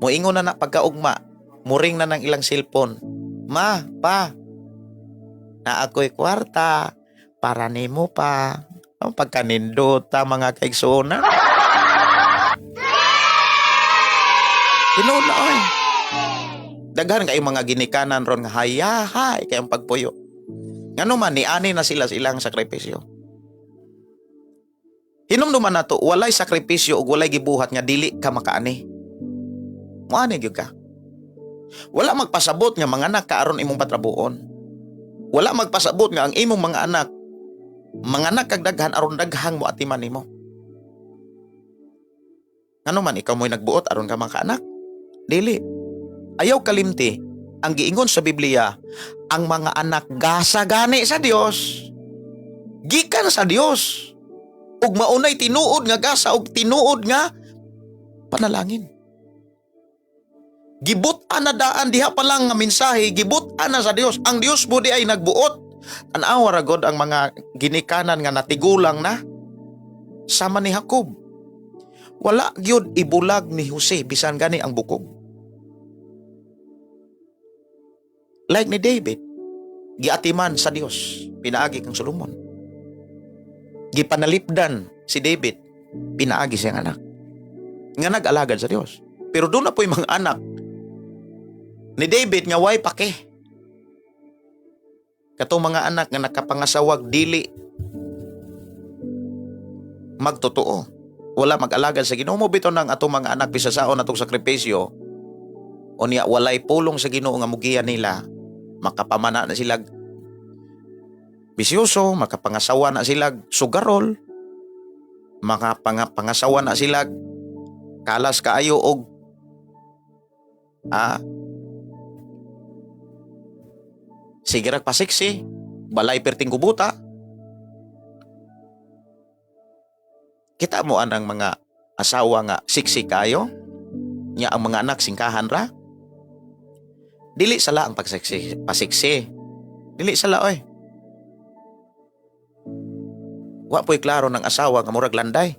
Moingon na na pagkaugma, muring na ng ilang cellphone. Ma, pa, na ako'y kwarta, para nimo pa. Ang pagkanindota, mga kaigsuonan. Tinuod na oy. Daghan kay mga ginikanan ron nga hayahay kay ang pagpuyo. Ngano man niani na sila sa ilang sakripisyo. Hinumduman nato walay sakripisyo ug walay gibuhat nga dili ka makaani. Moani gyud ka. Wala magpasabot nga mga anak ka aron imong patrabuon. Wala magpasabot nga ang imong mga anak manganak kag daghan aron daghang mo atiman nimo. Ngano man ikaw mo'y nagbuot aron ka makaanak? Dili. Ayaw kalimti ang giingon sa Biblia, ang mga anak gasa gani sa Dios. Gikan sa Dios. Ug maunay tinuod nga gasa ug tinuod nga panalangin. Gibut-an na daan diha pa lang nga mensahe, gibut-an na sa Dios. Ang Dios mo di ay nagbuot. Tan-awa ra god ang mga ginikanan nga natigulang na sama ni Jacob. Wala gyud ibulag ni Jose bisan gani ang bukog. Like ni David, giatiman sa Dios pinaagi kang Solomon. Gipanalipdan si David pinaagi siyang anak nga nag-alagad sa Dios. Pero doon na po yung mga anak ni David nga way pake. Katong mga anak nga nakapangasawag dili magtotoo. Wala mag-alagad sa Ginoo mo bitaw nang atong mga anak bisa saon atong sakripisyo unya walay pulong sa Ginoo nga mugiya nila, makapamana na sila bisyoso, makapangasawa na sila sugarol, makapangasawa na sila kalas kaayo og sige rag pasiksi, balay perting kubuta. Kita mo anang mga asawa nga siksi kayo, nya ang mga anak singkahan ra. Dili sala ang pagsiksi, pasiksi. Dili sala oy. Wa po'y klaro ng asawa nga murag landay.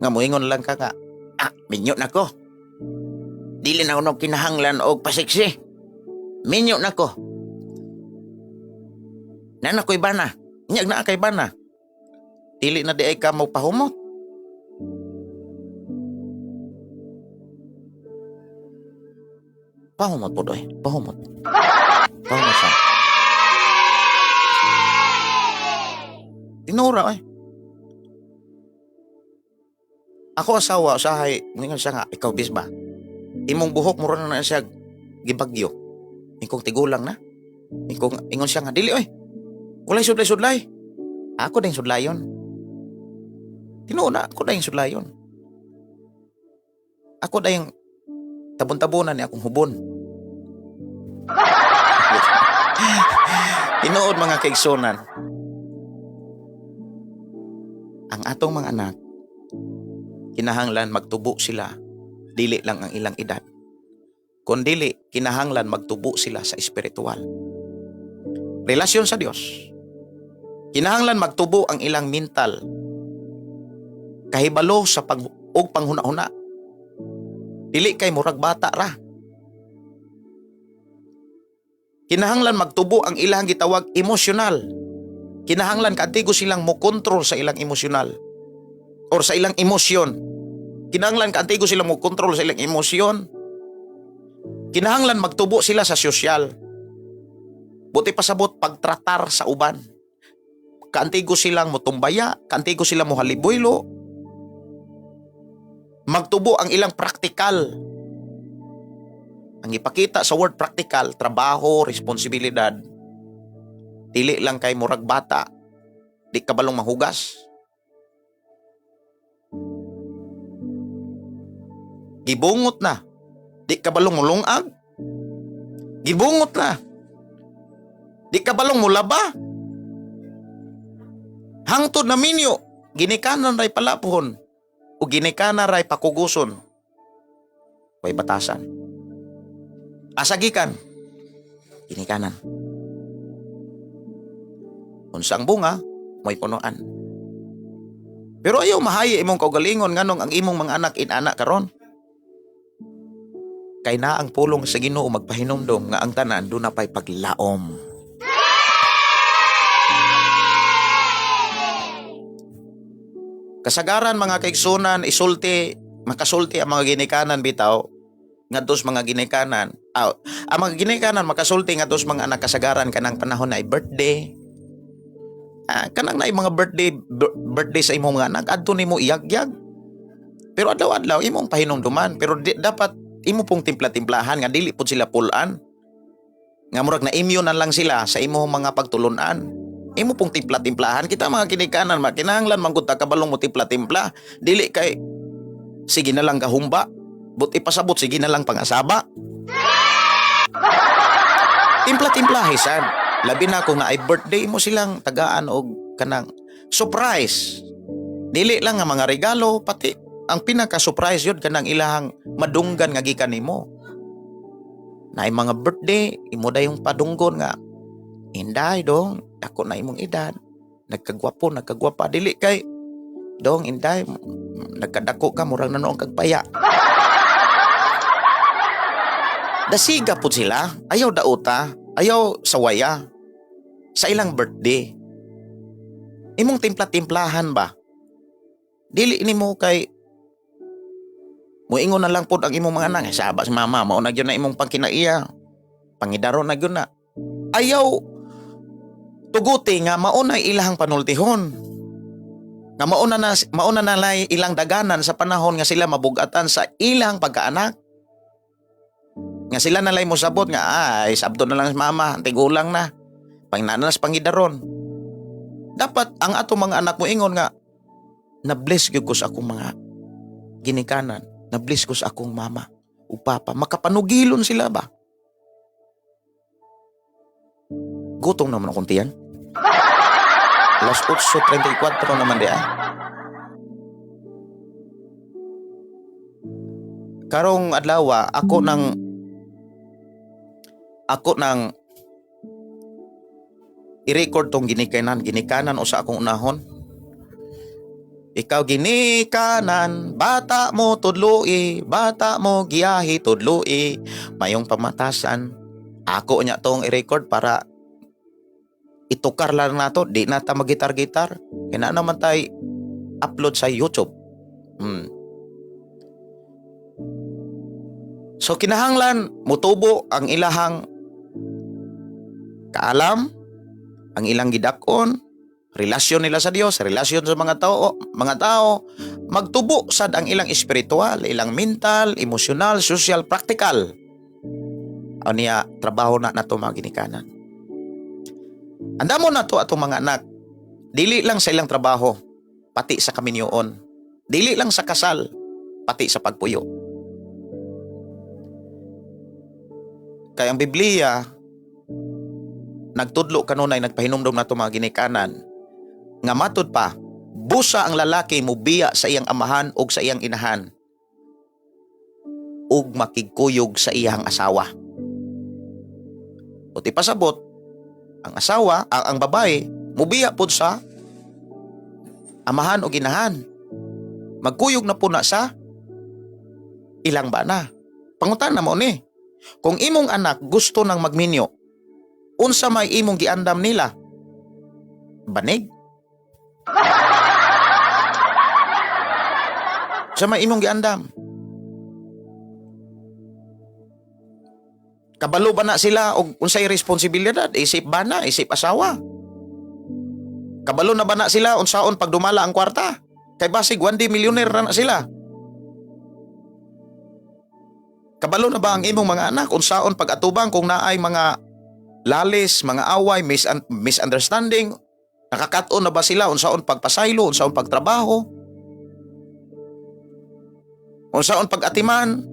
Nga moingon lang ka nga, minyo na ko. Dili na ako kinahanglan og pasiksi. Minyo na ko. Nana ko'y bana. Nyag na kay bana. Dili na di ay ka mo pahumot. Pahumot po doy. Pahumot. Pahumot siya. Tinura eh. Ako asawa, usahay, ngayon siya nga, ikaw bisba. Imong buhok mura na na siya gibagyo. Ikong tigulang na. Ikong ingon siya nga dili oy. Walay sudlay-sudlay. Ako ding sudlayon. Tinuod na ako ding sudlayon. Ako dayong tabon-tabonan ni akong hubon. Tinuod, mga kaigsunan. Ang atong mga anak, kinahanglan magtubo sila, dili lang ang ilang edad. Kung dili, kinahanglan magtubo sila sa espiritual. Relasyon sa Dios. Kinahanglan magtubo ang ilang mental. Kahibalo sa pag og panghuna-huna. Dili kay murag bata ra. Kinahanglan magtubo ang ilang gitawag emosyonal. Kinahanglan kaantigo silang mo kontrol sa ilang emosyonal or sa ilang emosyon. Kinahanglan kaantigo silang mo kontrol sa ilang emosyon. Kinahanglan magtubo sila sa sosyal. Buti pasabot pagtratar sa uban. Kaantigo silang motumbaya, kaantigo silang mohalibuylo. Magtubo ang ilang praktikal. Ang ipakita sa word practical, trabaho, responsibilidad. Dili lang kay murag bata, di ka balong mahugas. Gibungot na. Di ka balong mulungag. Gibungot na. Di ka balong mulaba. Hangtod na minyo, ginikanan ray palapuhon. O ginikanan ray pakuguson. Way batasan. Asa gikan? Ginikanan. Unsa ang bunga, may punuan. Pero ayaw mahayi imong kaugalingon nganong ang imong mga anak inana karon. Kay na ang pulong sa Ginoo magpahinumdom nga ang tanan duna pay paglaom. Kasagaran, mga kaigsunan, isulti, makasulti ang mga ginikanan bitaw ngadto sa mga ginikanan. Ah, ang mga ginikanan makasulti ngadto sa mga anak kasagaran kanang panahon na birthday. Ah, kanang na mga birthday birthday sa imong mga anak, adto nimo iyagyag. Pero adlaw-adlaw imong pahinumduman, pero di, dapat imo pong timpla-timplahan nga dili pud sila pulan. Nga murag na immune na lang sila sa imong mga pagtulunan. Imo pong timpla-timplahan kita, mga ginikanan, makinahanglan man gud ta kabalong mo timpla-timpla. Dili kay sige na lang kahumba. But ipasabot, sige na lang pangasaba. Timpla-timplahi sad. Labi na kung naay birthday mo silang tagaan og kanang surprise. Dili lang nga mga regalo, pati ang pinaka-surprise yun kanang ilahang madunggan nga gikan nimo. Naay mga birthday, imo dayong padunggon nga, "Inday, dong, ako na imong edad. Nagkagwapo, nagkagwapa." Dili kay, "Dong, inday, nagkadako ka, murag na noong kagpaya." Dasiga po sila. Ayaw dauta, ayaw sawaya. Sa ilang birthday. Imong timpla-timplahan ba? Dili nimo kay muingon na lang pod ang imong mga anak, "Eh, saba si mama, mao na gyud na imong pangkinaiya. Pangidaro na gyud na." Ayaw tuguti nga mao na ilahang panultihon. Nga mauna na lay ilang daganan sa panahon nga sila mabugatan sa ilang pagkaanak. Nga sila na lay mosabot nga, "Ay, sabto na lang si mama, tigulang na. Pangnanas pangidaron." Dapat ang ato mga anak mo ingon nga, "Na-bless gyud ko sa akong mga ginikanan, na-bless ko sa akong mama o papa." Makapanugilon sila ba? Gutom naman akong tiyan. Alas 8:34 naman di ah. Karong adlaw, ako nang i-record tong ginikanan, ginikanan o sa akong unahon. Ikaw ginikanan, bata mo tudloi, bata mo giyahi tudloi, mayong pamatasan. Ako nya tong i-record para itukar lang nato, di na ta magitar-gitar. Kaya na naman tay upload sa YouTube. So kinahanglan mutubo ang ilahang kaalam, ang ilang gidakon, relasyon nila sa Dios, relasyon sa mga tao, magtubo sad ang ilang espiritual, ilang mental, emosyonal, social, practical. Aniya trabaho na nato, mga ginikanan. Andamo na to atong mga anak. Dili lang sa ilang trabaho, pati sa kaminyoon. Dili lang sa kasal, pati sa pagpuyo. Kay ang Biblia nagtudlo kanunay, nagpahinumdom nato, mga ginikanan, nga matud pa, busa ang lalaki mubiya sa iyang amahan ug sa iyang inahan ug makigkuyog sa iyang asawa. O ti pasabot, ang asawa, ang babae, mubiya pod sa amahan o inahan. Magkuyog na po na sa ilang bana. Pangutan na mo ni. Kung imong anak gusto nang magminyo, unsa may imong giandam nila? Banig? Sa may imong giandam? Kabalo ba na sila og unsay responsibilidad isip bana, isip asawa? Kabalo na ba na sila unsaon pagdumala ang kwarta? Kay basig one day millionaire na, na sila. Kabalo na ba ang imong mga anak unsaon pag-atubang kung naay mga lalis, mga away, misunderstanding? Nakakat-on na ba sila unsaon pagpasaylo, unsaon pagtrabaho? Unsaon pag-atiman?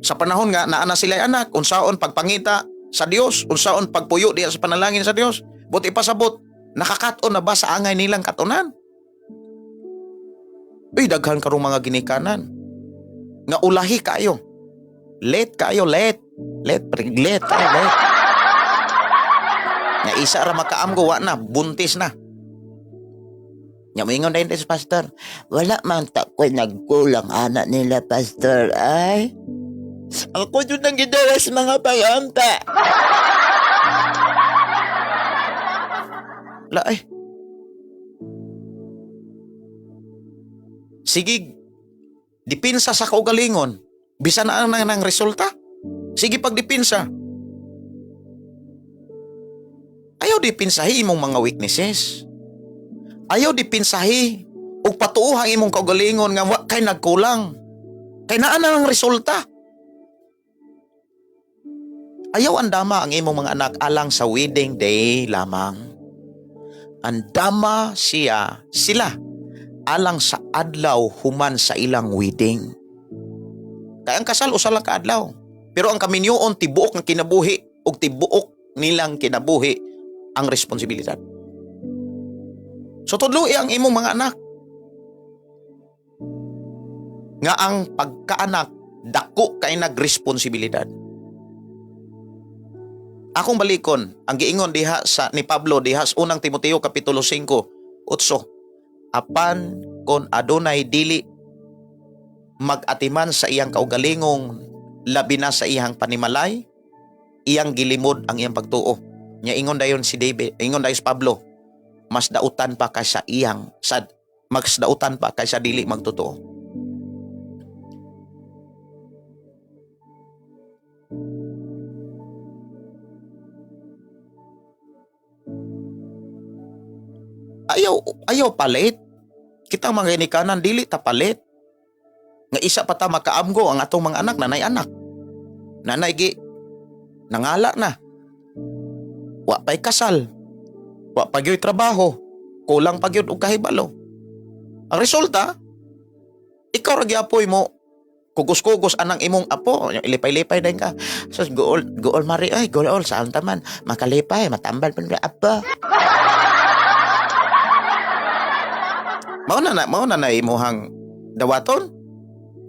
Sa panahon nga naa na sila anak, unsaon pagpangita sa Dios, unsaon pagpuyo diya sa panalangin sa Dios? Buti pasabot, nakakat-on na ba sa angay nilang katunan? Uy, daghan karong mga ginikanan. Nga ulahi kayo. Late kayo, late. Late, late, kayo, late. Nga isa ra makaamgo, wa na, buntis na. Nya moingon dayon sa pastor. Wala man ta ko'y nagkulang anak nila, Pastor. Ay, ako yun ang gidala sa mga pag-ampa. La ay. Sige, dipinsa sa kaugalingon. Bisan na ang nang resulta. Sige pagdipinsa. Ayaw dipinsahi imong mga weaknesses. Ayaw dipinsahi ug patuohang imong kaugalingon nga wa kay nagkulang. Kay naa na ang resulta. Ayaw andama ang imong mga anak alang sa wedding day lamang. Andama siya sila alang sa adlaw human sa ilang wedding. Kay ang kasal usa lang ka adlaw. Pero ang kaminyoon tibuok ng kinabuhi ug tibuok nilang kinabuhi ang responsibilidad. So tudloi ang imong mga anak nga ang pagkaanak dako kay nagresponsibilidad. Akong balikon ang giingon diha sa ni Pablo diha sa unang Timoteo kapitulo 5:8. Apan kon adunay dili mag-atiman sa iyang kaugalingong labi na sa iyang panimalay, iyang gilimod ang iyang pagtuo. Nya ingon dayon si David, ingon dayon si Pablo, mas dautan pa kaysa iyang sad mas dautan pa kaysa dili magtotoo. Ayaw ayaw palit. Kita mga ginikanan dili ta palit. Nga isa pa ta makaamgo ang atong mga anak, nanay anak. Nanay gi nangala na. Wa pa'y kasal. Wa pa gyoy trabaho. Kulang pa gyud og kahibalo. Ang resulta, ikaw ra gyapoy mo kugos-kugos anang imong apo, ilipay-lipay din ka. So gool gool mari ay gool saan taman makalipay matambal pa nila apo. Mao na na imuhang dawaton.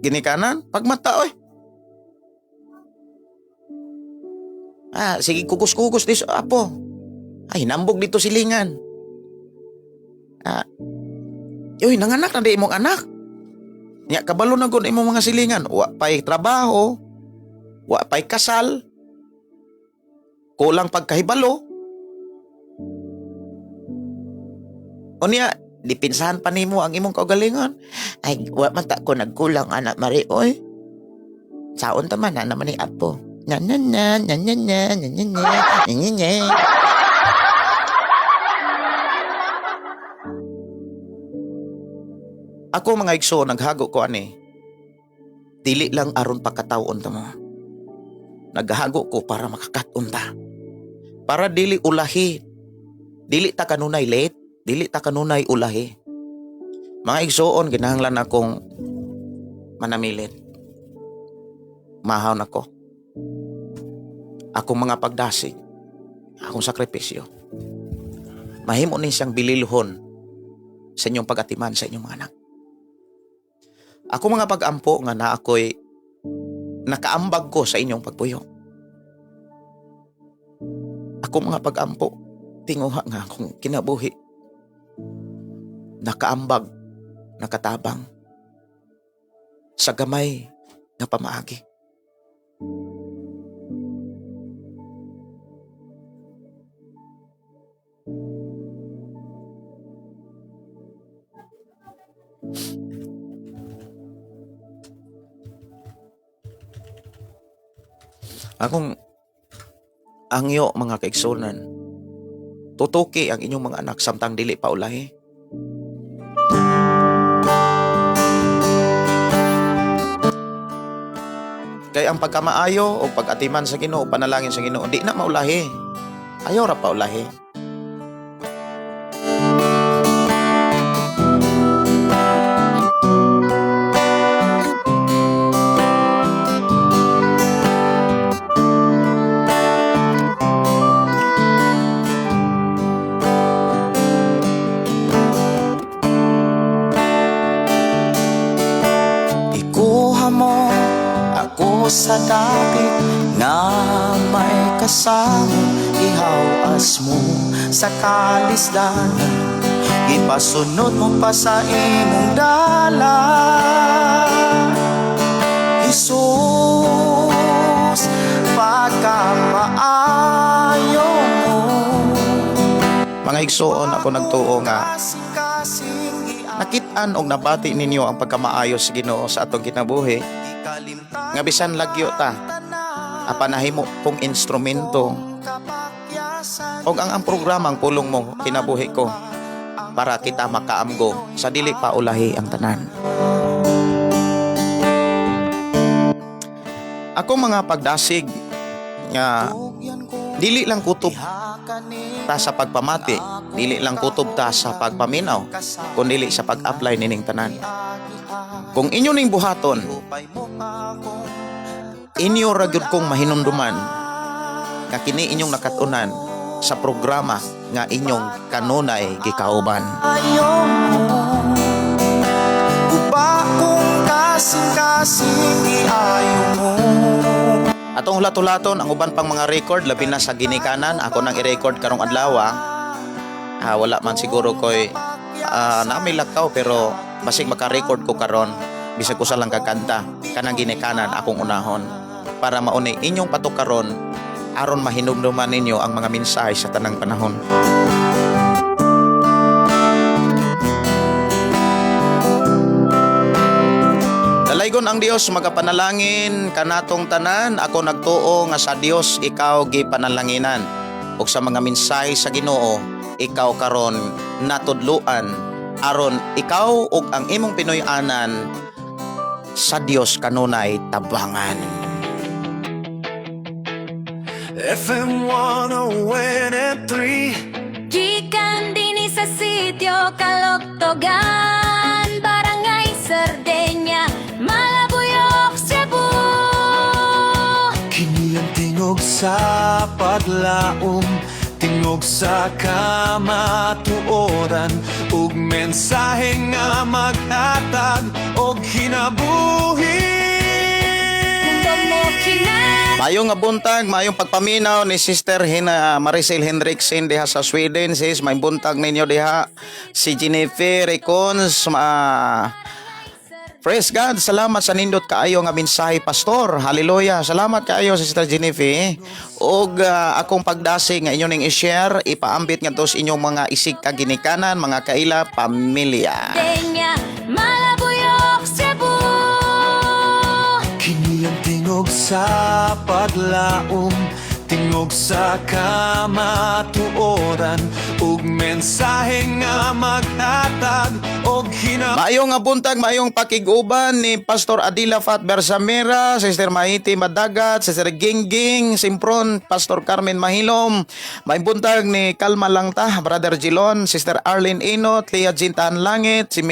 Ginikanan pagmata oy. Ah, sige kugos-kugos dis apo. Ay nambog dito silingan. Ah. Uy, nanganak na di imong anak. Nya kabalo na gud imong mga silingan, wa pay trabaho, wa pay kasal, kulang pagkahibalo. Unya, dipinsahan pa nimo ang imong kaugalingon. Ay, wa man ta ko nagkulang anak mari oy. Saon ta man na naman ni apo. Na na na na na na na na na na na na. Ako mga igsoon naghago ko ani. Dili lang aron pagkatawon ta mo. Naghago ko para makakat-on ta. Para dili ulahi. Dili ta kanunay late, dili ta kanunay ulahi. Mga igsoon ginahanglan akong manamilit. Mahaw nako. Akong mga pagdasig, akong sakripisyo. Mahimo ni siyang bililhon sa inyong pagatiman sa inyong mga anak. Ako mga pag-ampo nga na ako'y nakaambag ko sa inyong pagpuyo. Ako mga pag-ampo, tinguha nga akong kinabuhi. Nakaambag, nakatabang. Sa gamay nga pamaagi. Akong angyo mga kaigsunan, tutuki ang inyong mga anak samtang dili pa ulahi. Kay ang pagkamaayo o pag-atiman sa Ginoo, panalangin sa Ginoo, di na maulahi. Ayaw ra pa ulahi. Sa dapit nga may kasama, ihawas mo sa kalisdanan, gipasunod mo pa sa imong dala. Jesus, pagkamaayo mo. Mga igsuon, ako nagtuo nga nakit-an og nabati ninyo ang pagkamaayo sa Ginoo sa atong kinabuhi nga bisan lagyo ta, apan nahimo kong instrumento og ang programa, ang Pulong Mo Kinabuhi Ko, para kita makaamgo sa dili pa ulahi ang tanan. Ako mga pagdasig nga dili lang kutob ta sa pagpamati, dili lang kutob ta sa pagpaminaw, kun dili sa pag-apply nining tanan. Kung inyo ning buhaton, inyo ra gyud kong mahinumduman nga kini inyong nakatunan sa programa nga inyong kanunay gikauban. Ayaw mo. Upa kung kasing-kasing iayo mo. Atong hulat-hulaton ang uban pang mga record, labi na sa ginikanan ako nang i-record karong adlaw. Wala man siguro koy nami lakaw, pero basig maka-record ko karon bisag usa lang ka kanta kanang ginikanan akong unahon para mauni inyong patukaron aron mahinumduman ninyo ang mga mensahe sa tanang panahon. Dalaygon ang Dios, magapanalangin kanatong tanan. Ako nagtuo nga sa Dios ikaw gipanalanginan ug sa mga mensahe sa Ginoo ikaw karon natudluan aron ikaw ug ang imong Pinoy-anan sa Dios kanunay tabangan. FM 101.3. Gikan dinhi sa sitio Kaloktogan, Barangay Sardegna, Malabuyok, Cebu. Kini ang tingog sa paglaom, tingog sa kamatuoran, ug mensahe nga maghatag og kinabuhi. Mundo mo kinabuhi. Maayong nga buntag, maayong pagpaminaw ni Sister Hina Maricel Hendrickson diha sa Sweden. Sis, may buntag ninyo diha. Si Jennifer Recons, praise God, salamat sa nindot kaayo nga mensahe, Pastor. Hallelujah. Salamat kaayo, Sister Jennifer. Og akong pagdasig nga inyo ning i-share, ipaambit ngadto sa inyong mga isig kaginikanan, mga kaila, pamilya. Sardegna, Malabuyok, Cebu. Kini ang tingog sa paglaom, tingog sa kamatuoran, ug mensahe nga maghatag og kinabuhi. Maayong nga buntag, maayong pakig-uban ni Pastor Adila Fat Bersamera, Sister Mahiti Madagat, Sister Gingging Simpron, Pastor Carmen Mahilom. Maayong buntag ni Kalma Langta, Brother Gilon, Sister Arlene Inot, Lia Jintan Langit, si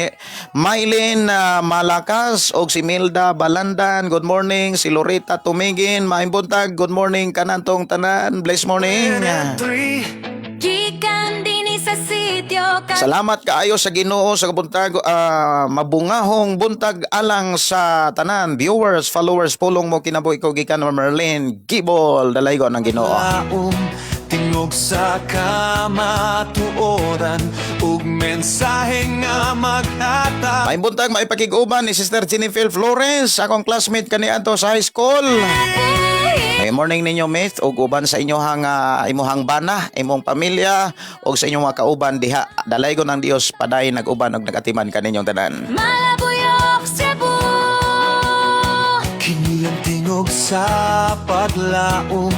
Mylene Malakas, og si Milda Balandan. Good morning, si Loretta Tumigin. Maayong buntag, good morning kanantong tanan. Bless morning. Three. Gikan dinhi sa sitio Salamat kaayo sa Ginoo sa buntag, mabungahong buntag alang sa tanan viewers, followers Pulong Mo Kinabuhi Ko gikan Merlin Gibol. Dalaygon ang Ginoo. Laom, tingog sa kamatuoran, ug mensahe nga maghatag May buntag, may pakig-uban ni Sister Jennifer Flores, akong classmate kaniadto sa high school. May morning ninyo, mate, ug uban sa inyohang imuhang bana, imong pamilya ug sa inyong mga kauban diha. Dalaygon ang Dios, paday nag-uban ug nagatiman kaninyong tanan. Malabuyok, Cebu. Kini ang tingog sa paglaom,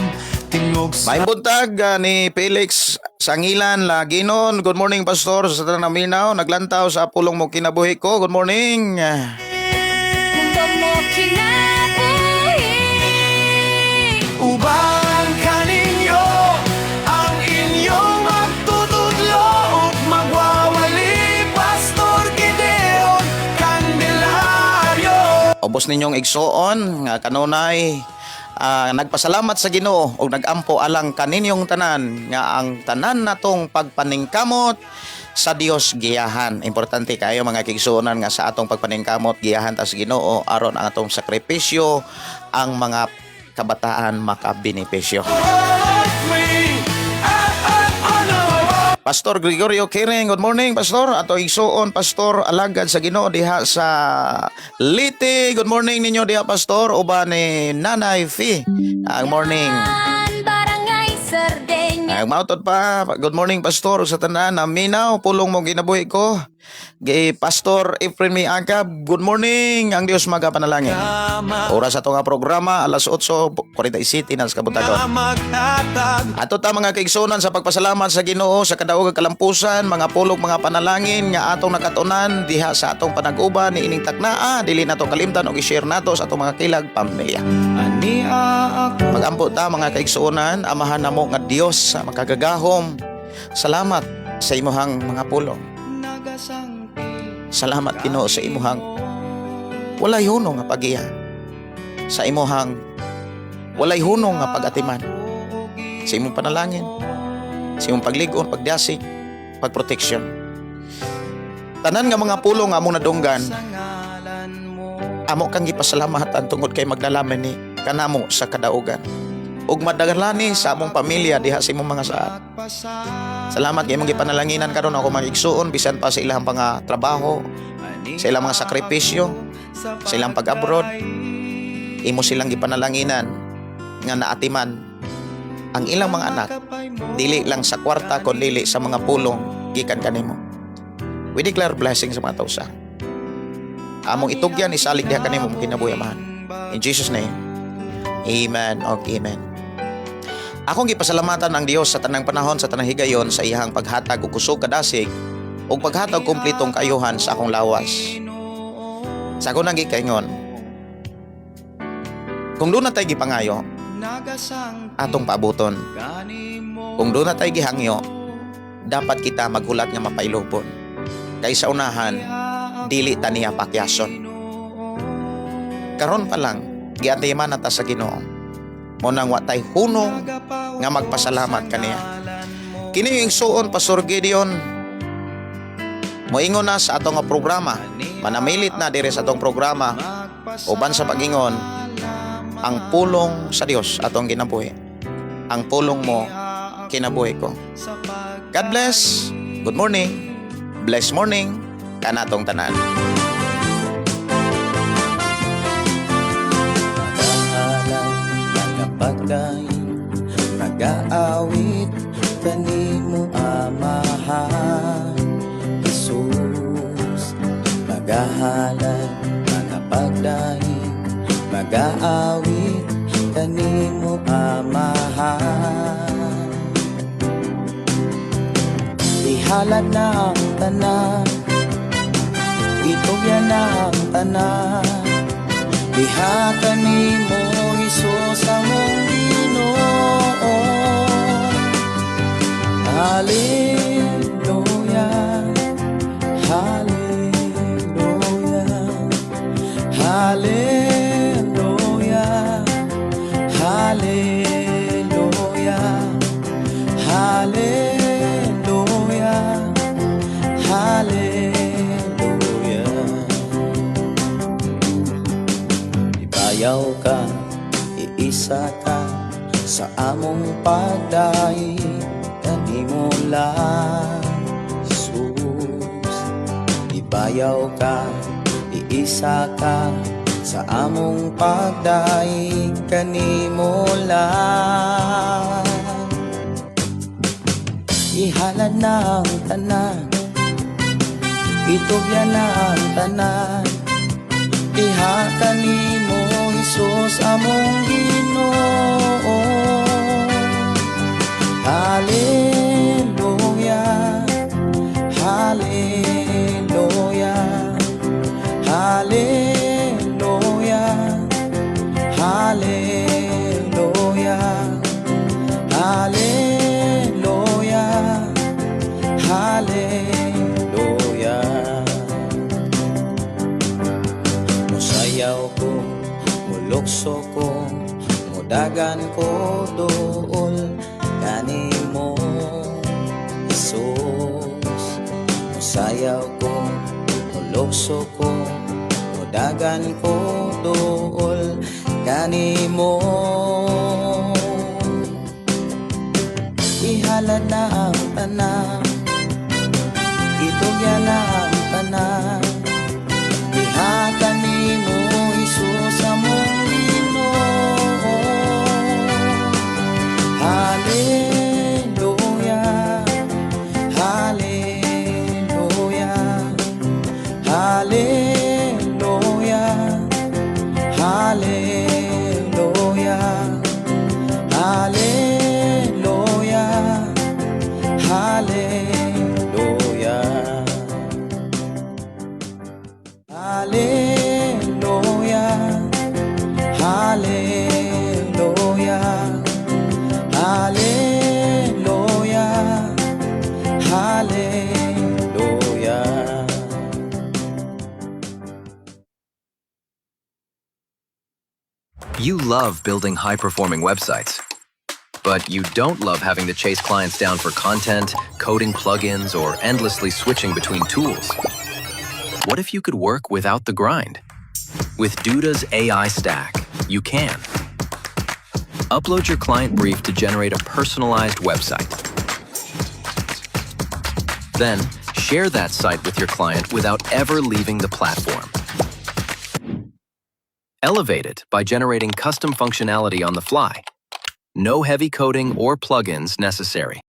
tingog sa May buntag ni Felix Sangilan Laginon. Good morning, Pastor, sa Tanang Minaw. Naglantaw sa Pulong Mo Kinabuhi Ko. Good morning. Mundo mo kinabuhi. Uban kaninyo ang inyong magtutudlo ug magwawali, Pastor Gideon Candelario. Ubos ninyong igsuon nga kanunay nagpasalamat sa Ginoo ug nagampo alang kaninyong tanan nga ang tanan natong pagpaningkamot sa Dios giyahan. Importante kayo, mga kigsuonan, nga sa atong pagpaningkamot giyahan ta sa Ginoo aron ang atong sakripisyo, Ang mga kabataan makabenepisyo. Pastor Gregorio Kiring, good morning, Pastor. Ato igsuon, Pastor, alagad sa Ginoo diha sa Leyte. Good morning ninyo diha, Pastor, uban ni Nanay Fi. Ang morning. Barangay Sardeña. Ang mautod pa, good morning, Pastor, sa tanan naminaw pulong mo ginabuhi ko. Gay Pastor Efrem Miagab, good morning. Ang Dios magapanalangin. Oras ato nga programa alas 8:47 na sa kabuntagon. Ato ta, mga kaigsunan, sa pagpasalamat sa Ginoo sa kadaog ug kalampusan, mga pulong, mga panalangin nga atong nakatunan diha sa atong panag-uban ni ining taknaa, dili nato kalimtan og i-share nato sa atong mga kilag pamilya. Magampo ta, mga kaigsuonan. Amahan namo nga Dios sa makagagahom. Salamat sa imuhang mga pulong. Salamat, Ginoo, sa imuhang walay hunong nga pagiya. Sa imuhang walay hunong nga pag-atiman. Sa imong panalangin, sa imong pagligon, pagdasig, pagproteksyon. Tanan nga mga pulong nga among nadunggan, amo kang gipasalamatan tungod kay magnalaman ni kanamo sa kadaugan ug madalani sa among pamilya diha sa imong mga saad. Salamat kay imong gipanalanginan karon ako mga igsuon bisan pa sa ilang mga trabaho, sa ilang mga sakripisyo, sa ilang pag-abroad. Imo silang gipanalanginan nga naatiman ang ilang mga anak dili lang sa kwarta kundi sa mga pulong gikan kanimo. We declare blessing sa mga tao sa among itugyan, isalig diha kanimo mong kinabuhi, Amahan. In Jesus' name. Amen og amen. Akong gipasalamatan ang Dios sa tanang panahon, sa tanang higayon, sa iyang paghatag og kusog, kadasig ug paghatag kumpletong kaayuhan sa akong lawas. Sa ako nang gikaingon, kung duna tay gipangayo, atong paabuton. Kung duna tay gihangyo, dapat kita maghulat nga mapailubon. Kay sa unahan, dili ta niya pakyason. Karon pa lang, giatiman na ta sa Ginoo. Mao nang wa tay hunong nga magpasalamat kaniya. Kini yung igsuon, Pastor Gideon. Moingon na sa atong nga programa. Manamilit na dire sa atong programa uban sa pagingon ang pulong sa Dios atong ginabuhi. Ang pulong mo kinabuhi ko. God bless. Good morning. Bless morning kanatong tanan. Magahalay, magapagdaig, magaawit kanimo, Amahan Jesus. Magahalay, magapagdaig, magaawit kanimo, Amahan. Ihalad na ang tanan, itugyan na ang tanan diha kanimo, Hesus, among Ginoo. Hallelujah, Hallelujah, Hallelujah, Hallelujah, Hallelujah, Hallelujah. Ibayaw ka, iisa ka sa among pagdaig kanimo lang, Jesus. Ibayaw ka, iisa ka sa among pagdaig kanimo lang. Ihalad na ang tanan, itugyan na ang tanan diha kanimo, Hesus, among Ginoo. Hallelujah, Hallelujah, Hallelujah, Hallelujah, Hallelujah, Hallelujah. Musayaw ko, mulukso ko, mudagan ko duol kanimo, Jesus. Musayaw ko, mulukso ko, mudagan ko duol. Kanimo ihalad na ang tanan, itugyan na ang tanan diha kanimo, Hesus among Ginoo. Hallelujah. Hallelujah. Hallelujah. Hallelujah. Hallelujah. Hallelujah. Hallelujah. Hallelujah. Hallelujah. Hallelujah. You love building high performing websites, but you don't love having to chase clients down for content, coding plugins, or endlessly switching between tools. What if you could work without the grind? With Duda's AI stack, you can. Upload your client brief to generate a personalized website. Then, share that site with your client without ever leaving the platform. Elevate it by generating custom functionality on the fly. No heavy coding or plugins necessary.